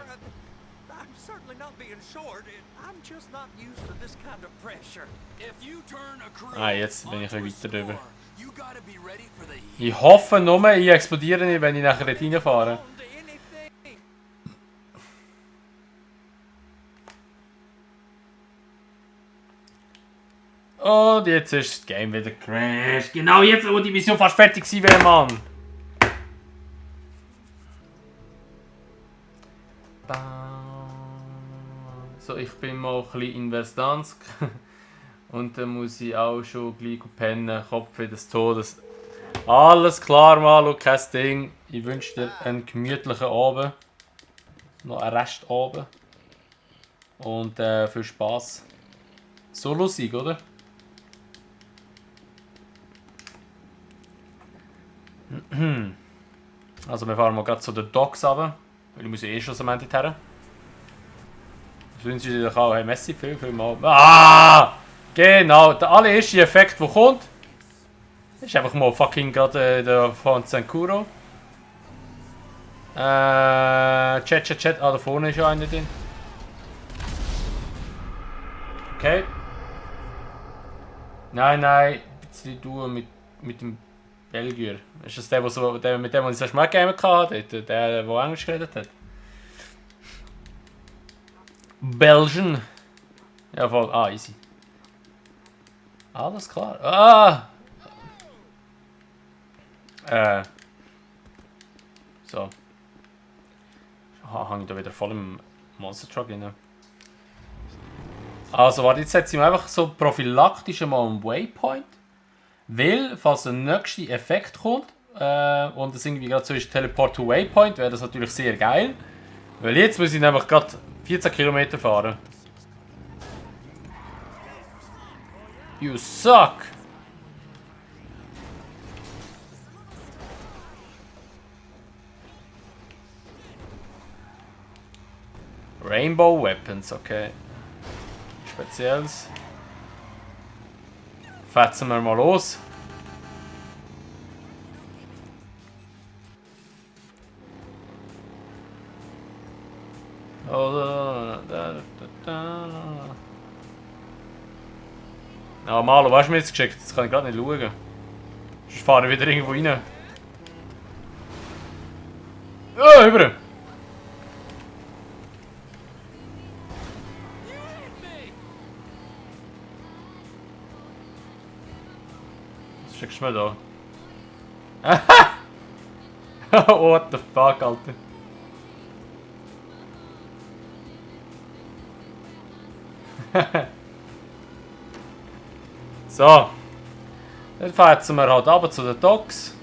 Ah, jetzt bin ich ein bisschen weiter drüber. You gotta be ready for the Ich hoffe nur, ich explodiere nicht, wenn ich nachher dort reinfahre. to anything. Und jetzt ist das Game wieder crashed. Genau jetzt, wo die Mission fast fertig gewesen wäre, Mann. So, ich bin mal ein bisschen in Verdansk. Und dann muss ich auch schon gleich pennen. Kopf des Todes. Alles klar, Malu, kein Ding. Ich wünsche dir einen gemütlichen Abend. Noch einen Restabend. Und viel Spaß. So lustig, oder? Also wir fahren mal gerade zu den Docks runter. Weil ich muss ja eh schon am Ende her. Das wünsche ich dir auch. Hey, Messi, viel mal. Ah! Genau, der allererste Effekt, der kommt, ist einfach mal fucking gerade der von Zenkuro. Chat. Ah, da vorne ist ja einer drin. Okay. Nein, ein bisschen du mit dem Belgier. Ist das der, mit dem ich das erste Mal gegeben hatte? Der Englisch geredet hat? Belgian. Ja, voll. Ah, easy. Alles klar. Ah! So. Hang ich da wieder voll im Monster Truck rein. Also, warte, jetzt setze ich mir einfach so prophylaktisch mal einen Waypoint. Weil, falls der nächste Effekt kommt und es irgendwie gerade so ist Teleport to Waypoint, wäre das natürlich sehr geil. Weil jetzt muss ich nämlich gerade 14 Kilometer fahren. You suck! Rainbow Weapons, okay. Spezielles. Fetzen wir mal los. Ah, Malo, was hast du mir jetzt geschickt? Das kann ich gerade nicht schauen. Sonst fahre ich wieder irgendwo rein. Oh, über! Was schickst du mir da? What the fuck, Alter? So. Dann fahren wir halt runter zu den Docks.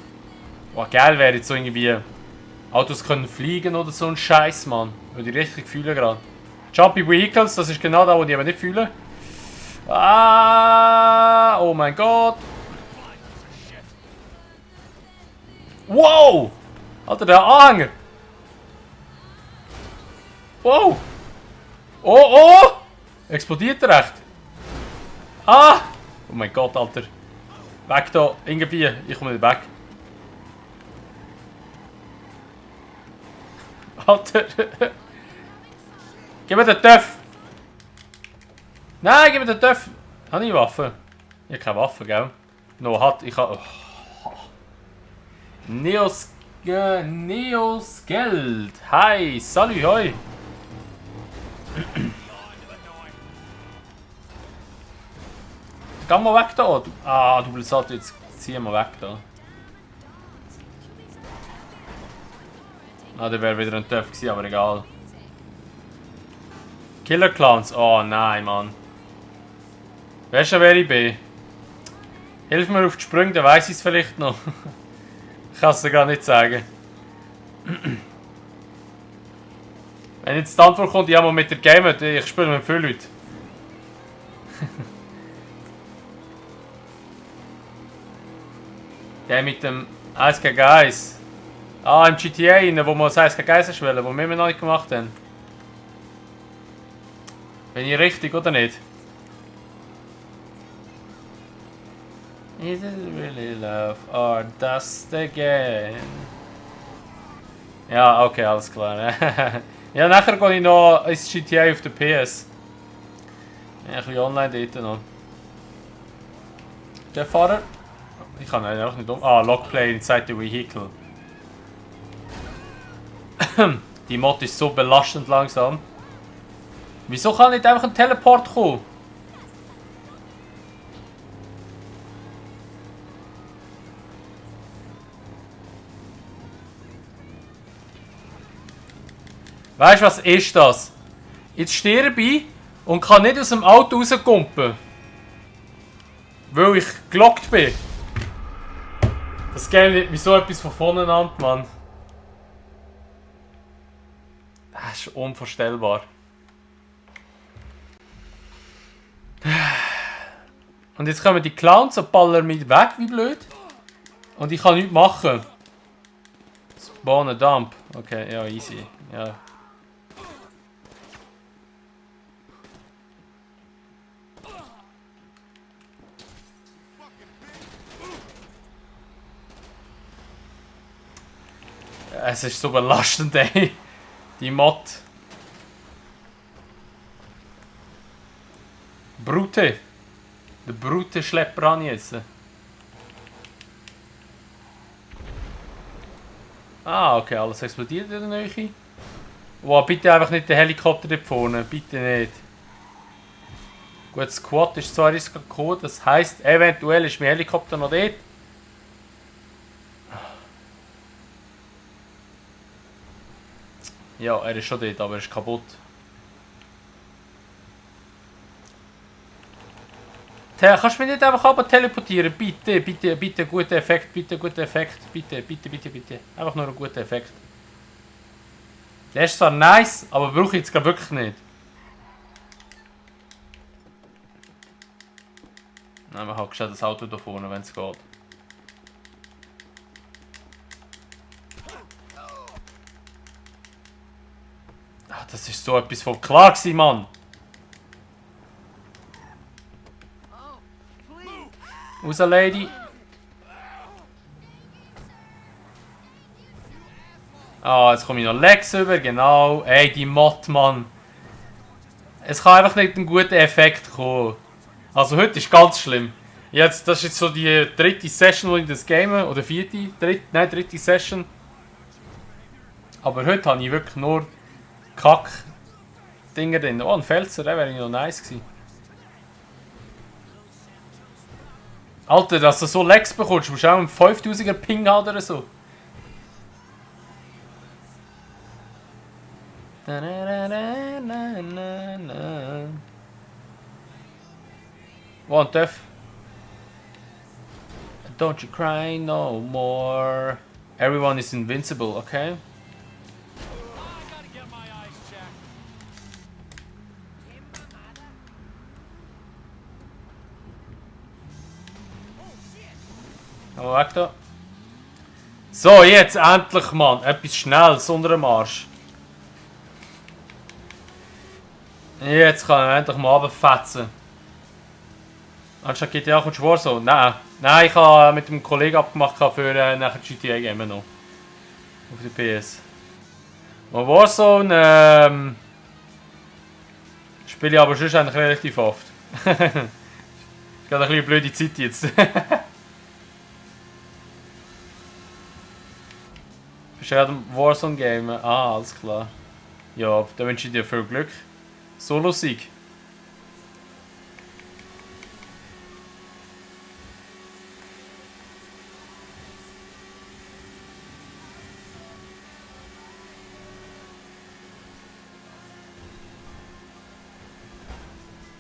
Oh, geil wäre jetzt so irgendwie Autos können fliegen oder so ein Scheiß, Mann. Würde ich richtig fühlen gerade. Jumpy Vehicles, das ist genau da, wo ich aber nicht fühle. Ah, oh mein Gott. Wow! Alter, der Anhänger. Wow! Oh, oh! Explodiert er echt? Ah! Oh mein Gott, Alter. Weg da, irgendwie. Ich komme nicht weg. Alter. Gib mir den Töff. Nein, gib mir den Töff. Habe ich eine Waffe? Ich habe keine Waffe, gell? No, hat. Ich habe. Oh. Neos Geld. Hi, salut, hoi. Geh mal weg da. Ah, du Blizzard, jetzt zieh mal weg da. Ah, der wäre wieder ein Töff gewesen, aber egal. Killer Clowns. Oh nein, Mann. Weißt du, wer ich bin? Hilf mir auf die Sprünge, dann weiss ich es vielleicht noch. Ich kann es dir gar nicht sagen. Wenn jetzt die Antwort kommt, ja, mal mit der Game, ich spiele mit vielen Leuten. Der mit dem 1 gegen 1. Ah, im GTA, wo wir das 1 gegen 1 spielen, wo wir noch nicht gemacht haben. Bin ich richtig oder nicht? Is it really love or dust again? Ja, okay, alles klar. Ja, nachher gehe ich noch ins GTA auf der PS. Ja, ein bisschen online dort noch. Der Fahrer. Ich kann ihn einfach nicht um... Ah, Lockplay inside the vehicle. Die Mod ist so belastend langsam. Wieso kann nicht einfach ein Teleport kommen? Weißt du, was ist das? Jetzt sterbe ich und kann nicht aus dem Auto rauskumpen. Weil ich gelockt bin. Das Game nimmt mich so etwas von vorne an, Mann. Das ist unvorstellbar. Und jetzt kommen die Clowns und ballern mich weg, wie blöd. Und ich kann nichts machen. Spawn a Dump. Okay, ja, easy. Ja. Es ist so belastend, ey. Die Mod. Brute. Der Brute schleppt ran jetzt. Ah, okay, alles explodiert in der Nähe. Wow, bitte einfach nicht den Helikopter dort vorne. Bitte nicht. Gut, das Squad ist zwar gekommen, das heisst, eventuell ist mein Helikopter noch dort. Ja, er ist schon dort, aber er ist kaputt. Kannst du mich nicht einfach runter teleportieren? Bitte, bitte, bitte, guter Effekt, bitte, guter Effekt, bitte, bitte, bitte, bitte. Einfach nur ein guter Effekt. Der ist zwar nice, aber brauche ich jetzt gerade wirklich nicht. Nein, man hat schon das Auto da vorne, wenn es geht. Ach, das ist so etwas von klar gewesen, Mann. Raus, Lady. Ah, jetzt komme ich noch Lex über, genau. Ey, die Mod, Mann. Es kann einfach nicht ein guter Effekt kommen. Also heute ist ganz schlimm. Jetzt, das ist jetzt so die dritte Session, wo ich das game, oder vierte? Dritte Session. Aber heute habe ich wirklich nur Kack-Dinger drin. Oh, ein Felser, der wäre noch nice gewesen. Alter, dass du so Lex bekommst, musst du auch einen 5000er Ping haben oder so. One death. Don't you cry no more. Everyone is invincible, okay? Aber weg da. So, jetzt endlich, Mann. Etwas Schnelles unter dem Arsch. Jetzt kann ich endlich mal runterfetzen. Anstatt GTA kommst du Warzone? Nein. Nein, ich habe mit dem Kollegen abgemacht für nachher GTA Game noch. Auf der PS. Und Warzone spiele ich aber schon eigentlich relativ oft. Ist gerade ein bisschen eine blöde Zeit jetzt. Bist du gerade im Warzone Game? Ah, alles klar. Ja, da wünsche ich dir viel Glück. Solo-Sieg.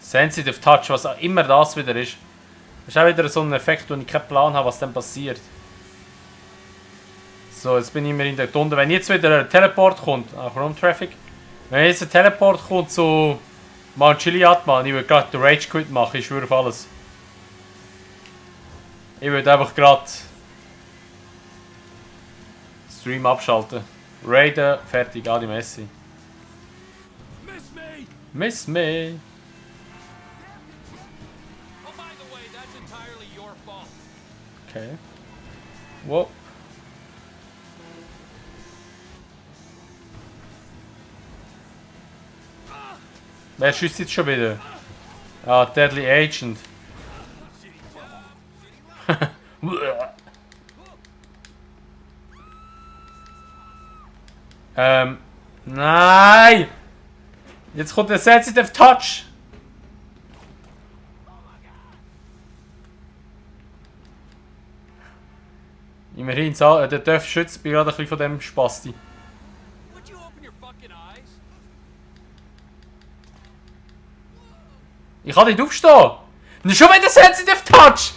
Sensitive Touch, was auch immer das wieder ist. Das ist auch wieder so ein Effekt, wo ich keinen Plan habe, was dann passiert. So, jetzt bin ich immer in der Tunde. Wenn jetzt wieder ein Teleport kommt, Chrome Traffic. Wenn jetzt ein Teleport kommt zu Mount Chiliad, Mann, ich würde gerade den Rage Quit machen, ich schwöre auf alles. Ich würde einfach gerade Stream abschalten. Raiden, fertig, Adi Messi. Miss me! Miss me! Oh, by the way, that's entirely your fault. Okay. Wow. Wer schießt jetzt schon wieder? Ah, Deadly Agent. Nein! Jetzt kommt der Sensitive Touch! Immerhin, der Dörf schützt mich gerade ein bisschen von dem Spasti. Would you open your fucking eyes? Ich kann nicht aufstehen! Und schon wieder Sensitive Touch!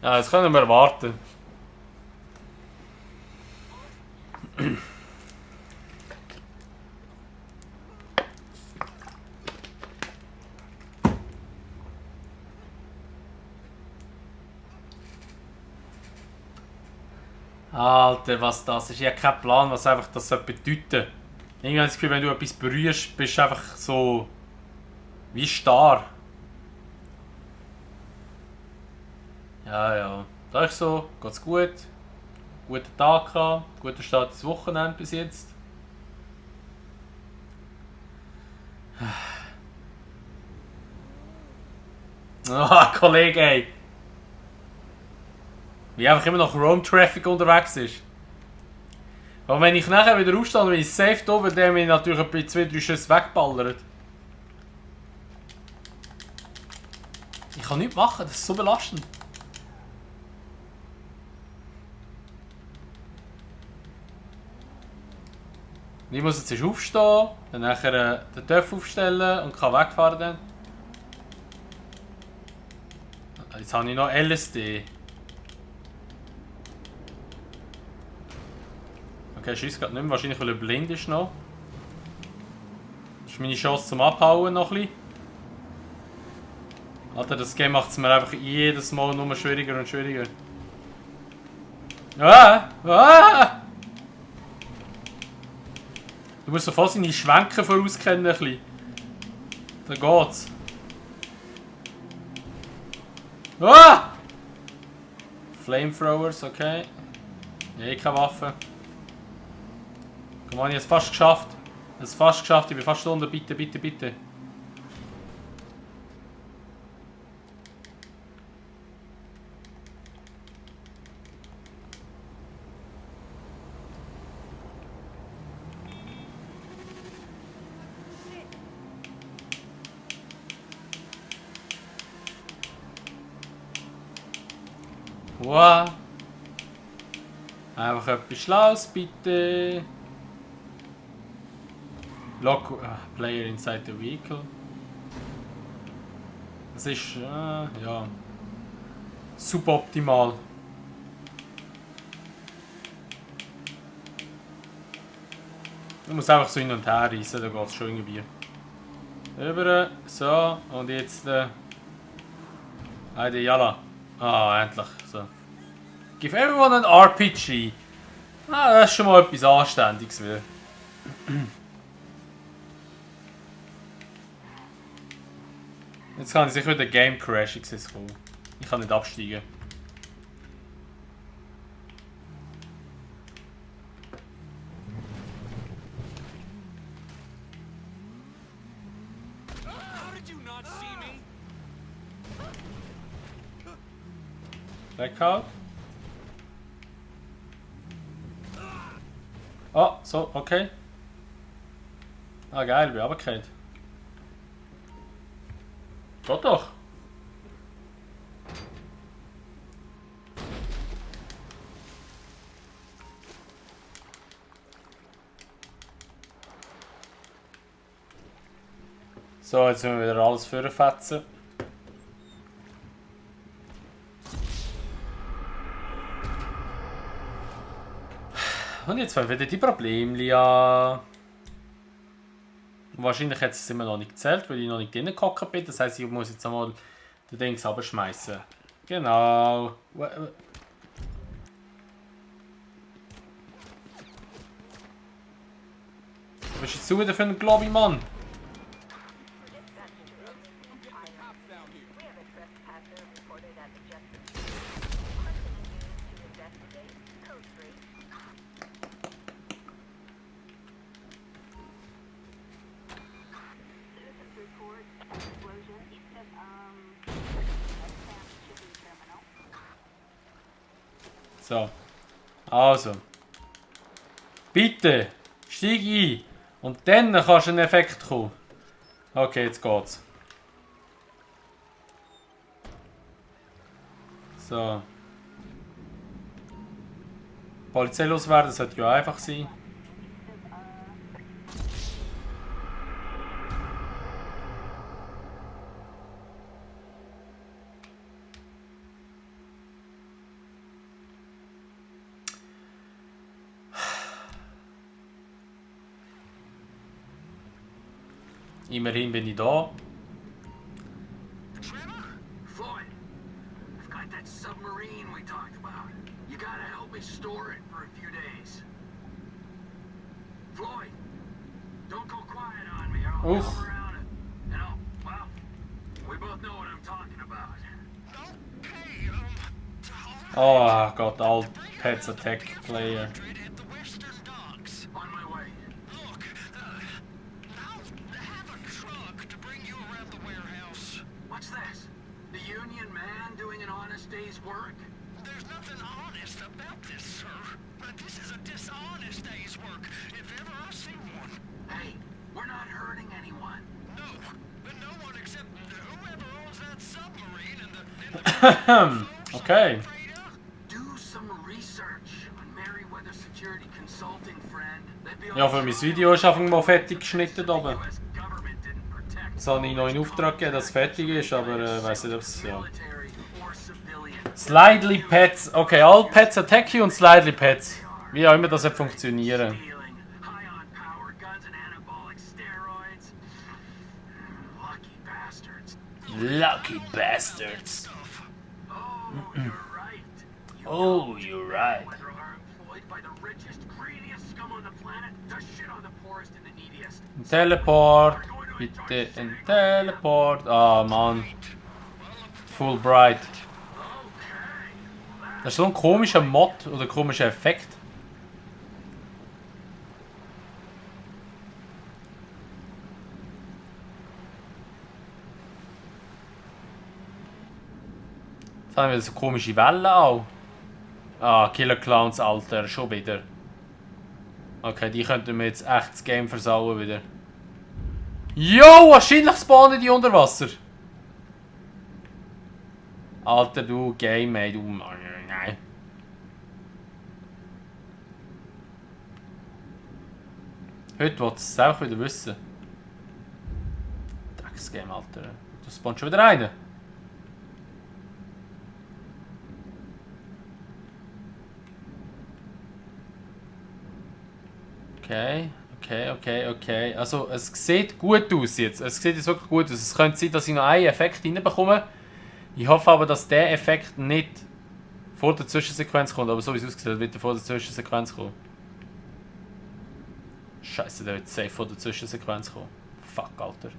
Ja, das können wir warten. Alter, was das ist? Ich habe keinen Plan, was einfach das bedeuten soll. Irgendwie habe ich das Gefühl, wenn du etwas berührst, bist du einfach so wie starr. Ja. Da ist so, geht's gut. Guten Tag gehabt, guter Start ins Wochenende bis jetzt. Ah, Kollege, ey. Wie einfach immer noch Roam Traffic unterwegs ist. Aber wenn ich nachher wieder aufstehe, bin ich safe da, weil der mich natürlich bei 2-3 Schüssen wegballert. Ich kann nichts machen, das ist so belastend. Ich muss jetzt erst aufstehen, dann nachher den Töpf aufstellen und kann wegfahren dann. Jetzt habe ich noch LSD. Okay, schießt gerade nicht mehr, wahrscheinlich weil er blind ist noch. Das ist meine Chance zum Abhauen noch ein bisschen. Alter, das Game macht es mir einfach jedes Mal nur schwieriger und schwieriger. Ah! Du musst sofort seine Schwenken vorauskennen ein bisschen. Da geht's. Ah! Flamethrowers, okay. Nee, keine Waffe. Komm on, ich hab's fast geschafft. Ich bin fast unten. Bitte. Wow. Einfach etwas Schlaues, bitte. Lock Player inside the vehicle. Das ist ja suboptimal. Du musst einfach so hin und her reissen, da geht es schon irgendwie. Über, so, und jetzt Heide Jalla. Ah, endlich. So. Give everyone an RPG. Ah, das ist schon mal etwas Anständiges. Jetzt kann ich sicher wieder Game Crash. Ich kann nicht absteigen. How did you not see me? Blackout. Oh, so, okay. Ah, geil, ich bin runtergefallen. Geht doch. So, jetzt müssen wir wieder alles vorfetzen. Und jetzt fangen wieder die Probleme an. Wahrscheinlich hat es immer noch nicht gezählt, weil ich noch nicht reingehockt bin. Das heisst, ich muss jetzt einmal den Dings abschmeißen. Genau. Was ist jetzt so wieder für ein Globby, Mann? So. Also. Bitte, steig ein. Und dann kannst du einen Effekt kommen. Okay, jetzt geht's. So. Polizei loswerden, das sollte ja einfach sein. Immerhin bin ich da. Floyd, I've got that submarine we talked about. You gotta help me store it for a few days. Floyd, don't go quiet on me or I'll Oof. come around and I'll, well, we both know what I'm talking about. Oh Gott, all Pets Attack Player. On my way. What's this? The union man doing an honest day's work? There's nothing honest about this, sir. But this is a dishonest day's work, if ever I see one. Hey, we're not hurting anyone. No, but no one except whoever owns that submarine and the Okay. Do some research on Merryweather Security Consulting, friend. They'd be Ja, für mein Video ist einfach mal fertig geschnitten oben. US government didn't protect Jetzt habe ich noch in Auftrag gegeben, dass es fertig ist, aber weiß nicht, ob es ja. military or civilian. Slidely Pets. Okay, all Pets Attack you und Slidely Pets. Wie auch immer das wird funktionieren. Stealing, high on power guns and anabolic steroids. Lucky bastards. Lucky bastards. Oh, you're right. You Oh, you're right. Merryweather are employed by the richest, greediest scum on the planet to shit on the poorest and the neediest. Teleport. Bitte ein Teleport. Ah, Mann. Fulbright. Das ist so ein komischer Mod oder komischer Effekt. Jetzt haben wir so komische Wellen auch. Ah, Killer Clowns, Alter, schon wieder. Okay, die könnten mir jetzt echt das Game versauen wieder. Jo, wahrscheinlich spawnen die unter Wasser. Alter, du Game, ey, du... Nein. Heute will es auch wieder wissen. Drecksgame, Alter. Du spawnst schon wieder rein. Okay. Also, es sieht gut aus jetzt. Es sieht jetzt wirklich gut aus. Es könnte sein, dass ich noch einen Effekt reinbekomme. Ich hoffe aber, dass der Effekt nicht vor der Zwischensequenz kommt. Aber so wie es aussieht, wird er vor der Zwischensequenz kommen. Scheiße, der wird safe vor der Zwischensequenz kommen. Fuck, Alter.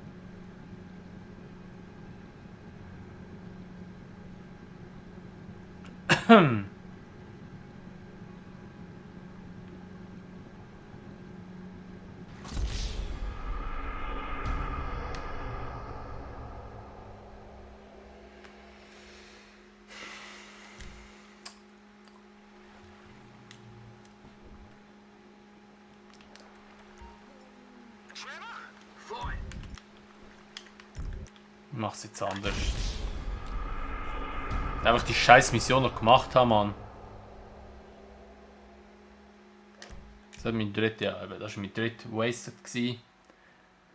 Floyd, Ich mach's jetzt anders. Einfach die scheiß Mission noch gemacht haben, Mann. Das war mein dritter, ja, das war mein dritter Wasted gewesen.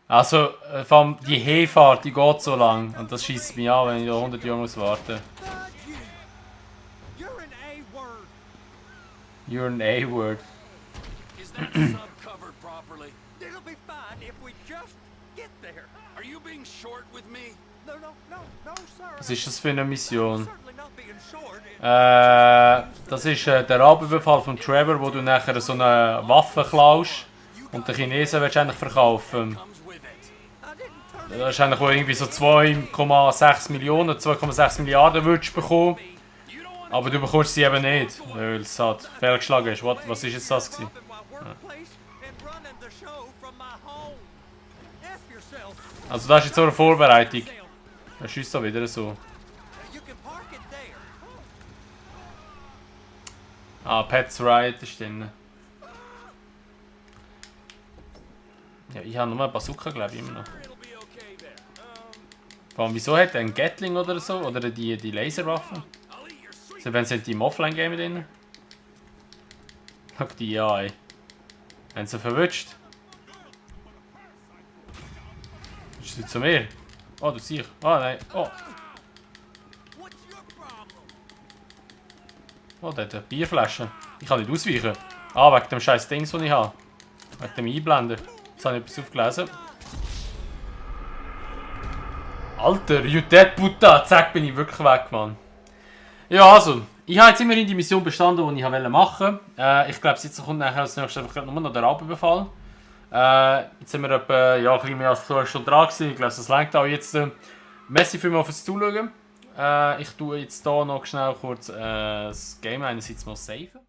Also, die Heefahrt, die geht so lang. Und das schießt mich an, wenn ich da 100 Jahre muss warten. You're an A-word. You're an A-word. Is that sub covered properly? It'll be fine if we just get there. Are you being short with me? No, sir. Was ist das für eine Mission? Certainly not being short. Das ist der Raubüberfall von Trevor, wo du nachher so eine Waffe klaust und den Chinesen willst du eigentlich verkaufen. Comes with it. I didn't turn Das ist eigentlich, wo irgendwie so 2,6 Millionen, 2,6 Milliarden würdest du bekommen. Aber du bekommst sie eben nicht, weil es halt fehlgeschlagen ist. Was ist jetzt das gewesen? up in my workplace and running the show from my home. F yourself. Also das ist jetzt so eine Vorbereitung. Er schießt da wieder so. You can park it there. Ah, Pets Riot ist drin. Ja, ich habe nur eine Bazooka, glaube ich, immer noch. Vor allem, wieso hat er einen Gatling oder so? Oder die Laserwaffen? Also, wenn sie die im Offline-Game drin? Schau die an, ey. Wenn sie verwünscht. Ist du zu mir? Oh, du siehst. Oh, nein. Oh. Oh, der hat eine Bierflasche. Ich kann nicht ausweichen. Ah, wegen dem scheiß Ding, das ich habe. Wegen dem Einblenden. Jetzt habe ich etwas aufgelesen. Alter, you dead Buddha. Zack, bin ich wirklich weg, Mann. Ja, also. Ich habe jetzt immerhin die Mission bestanden, die ich machen wollte. Ich glaube, jetzt kommt nachher als nächstes einfach nur noch der Rabenbefall. Jetzt sind wir etwa ja, ein bisschen mehr als 2 Stunden dran gewesen. Ich glaube, das reicht auch jetzt. Merci vielmals fürs Zuschauen. Ich tue jetzt hier noch schnell kurz das Game einerseits mal saven.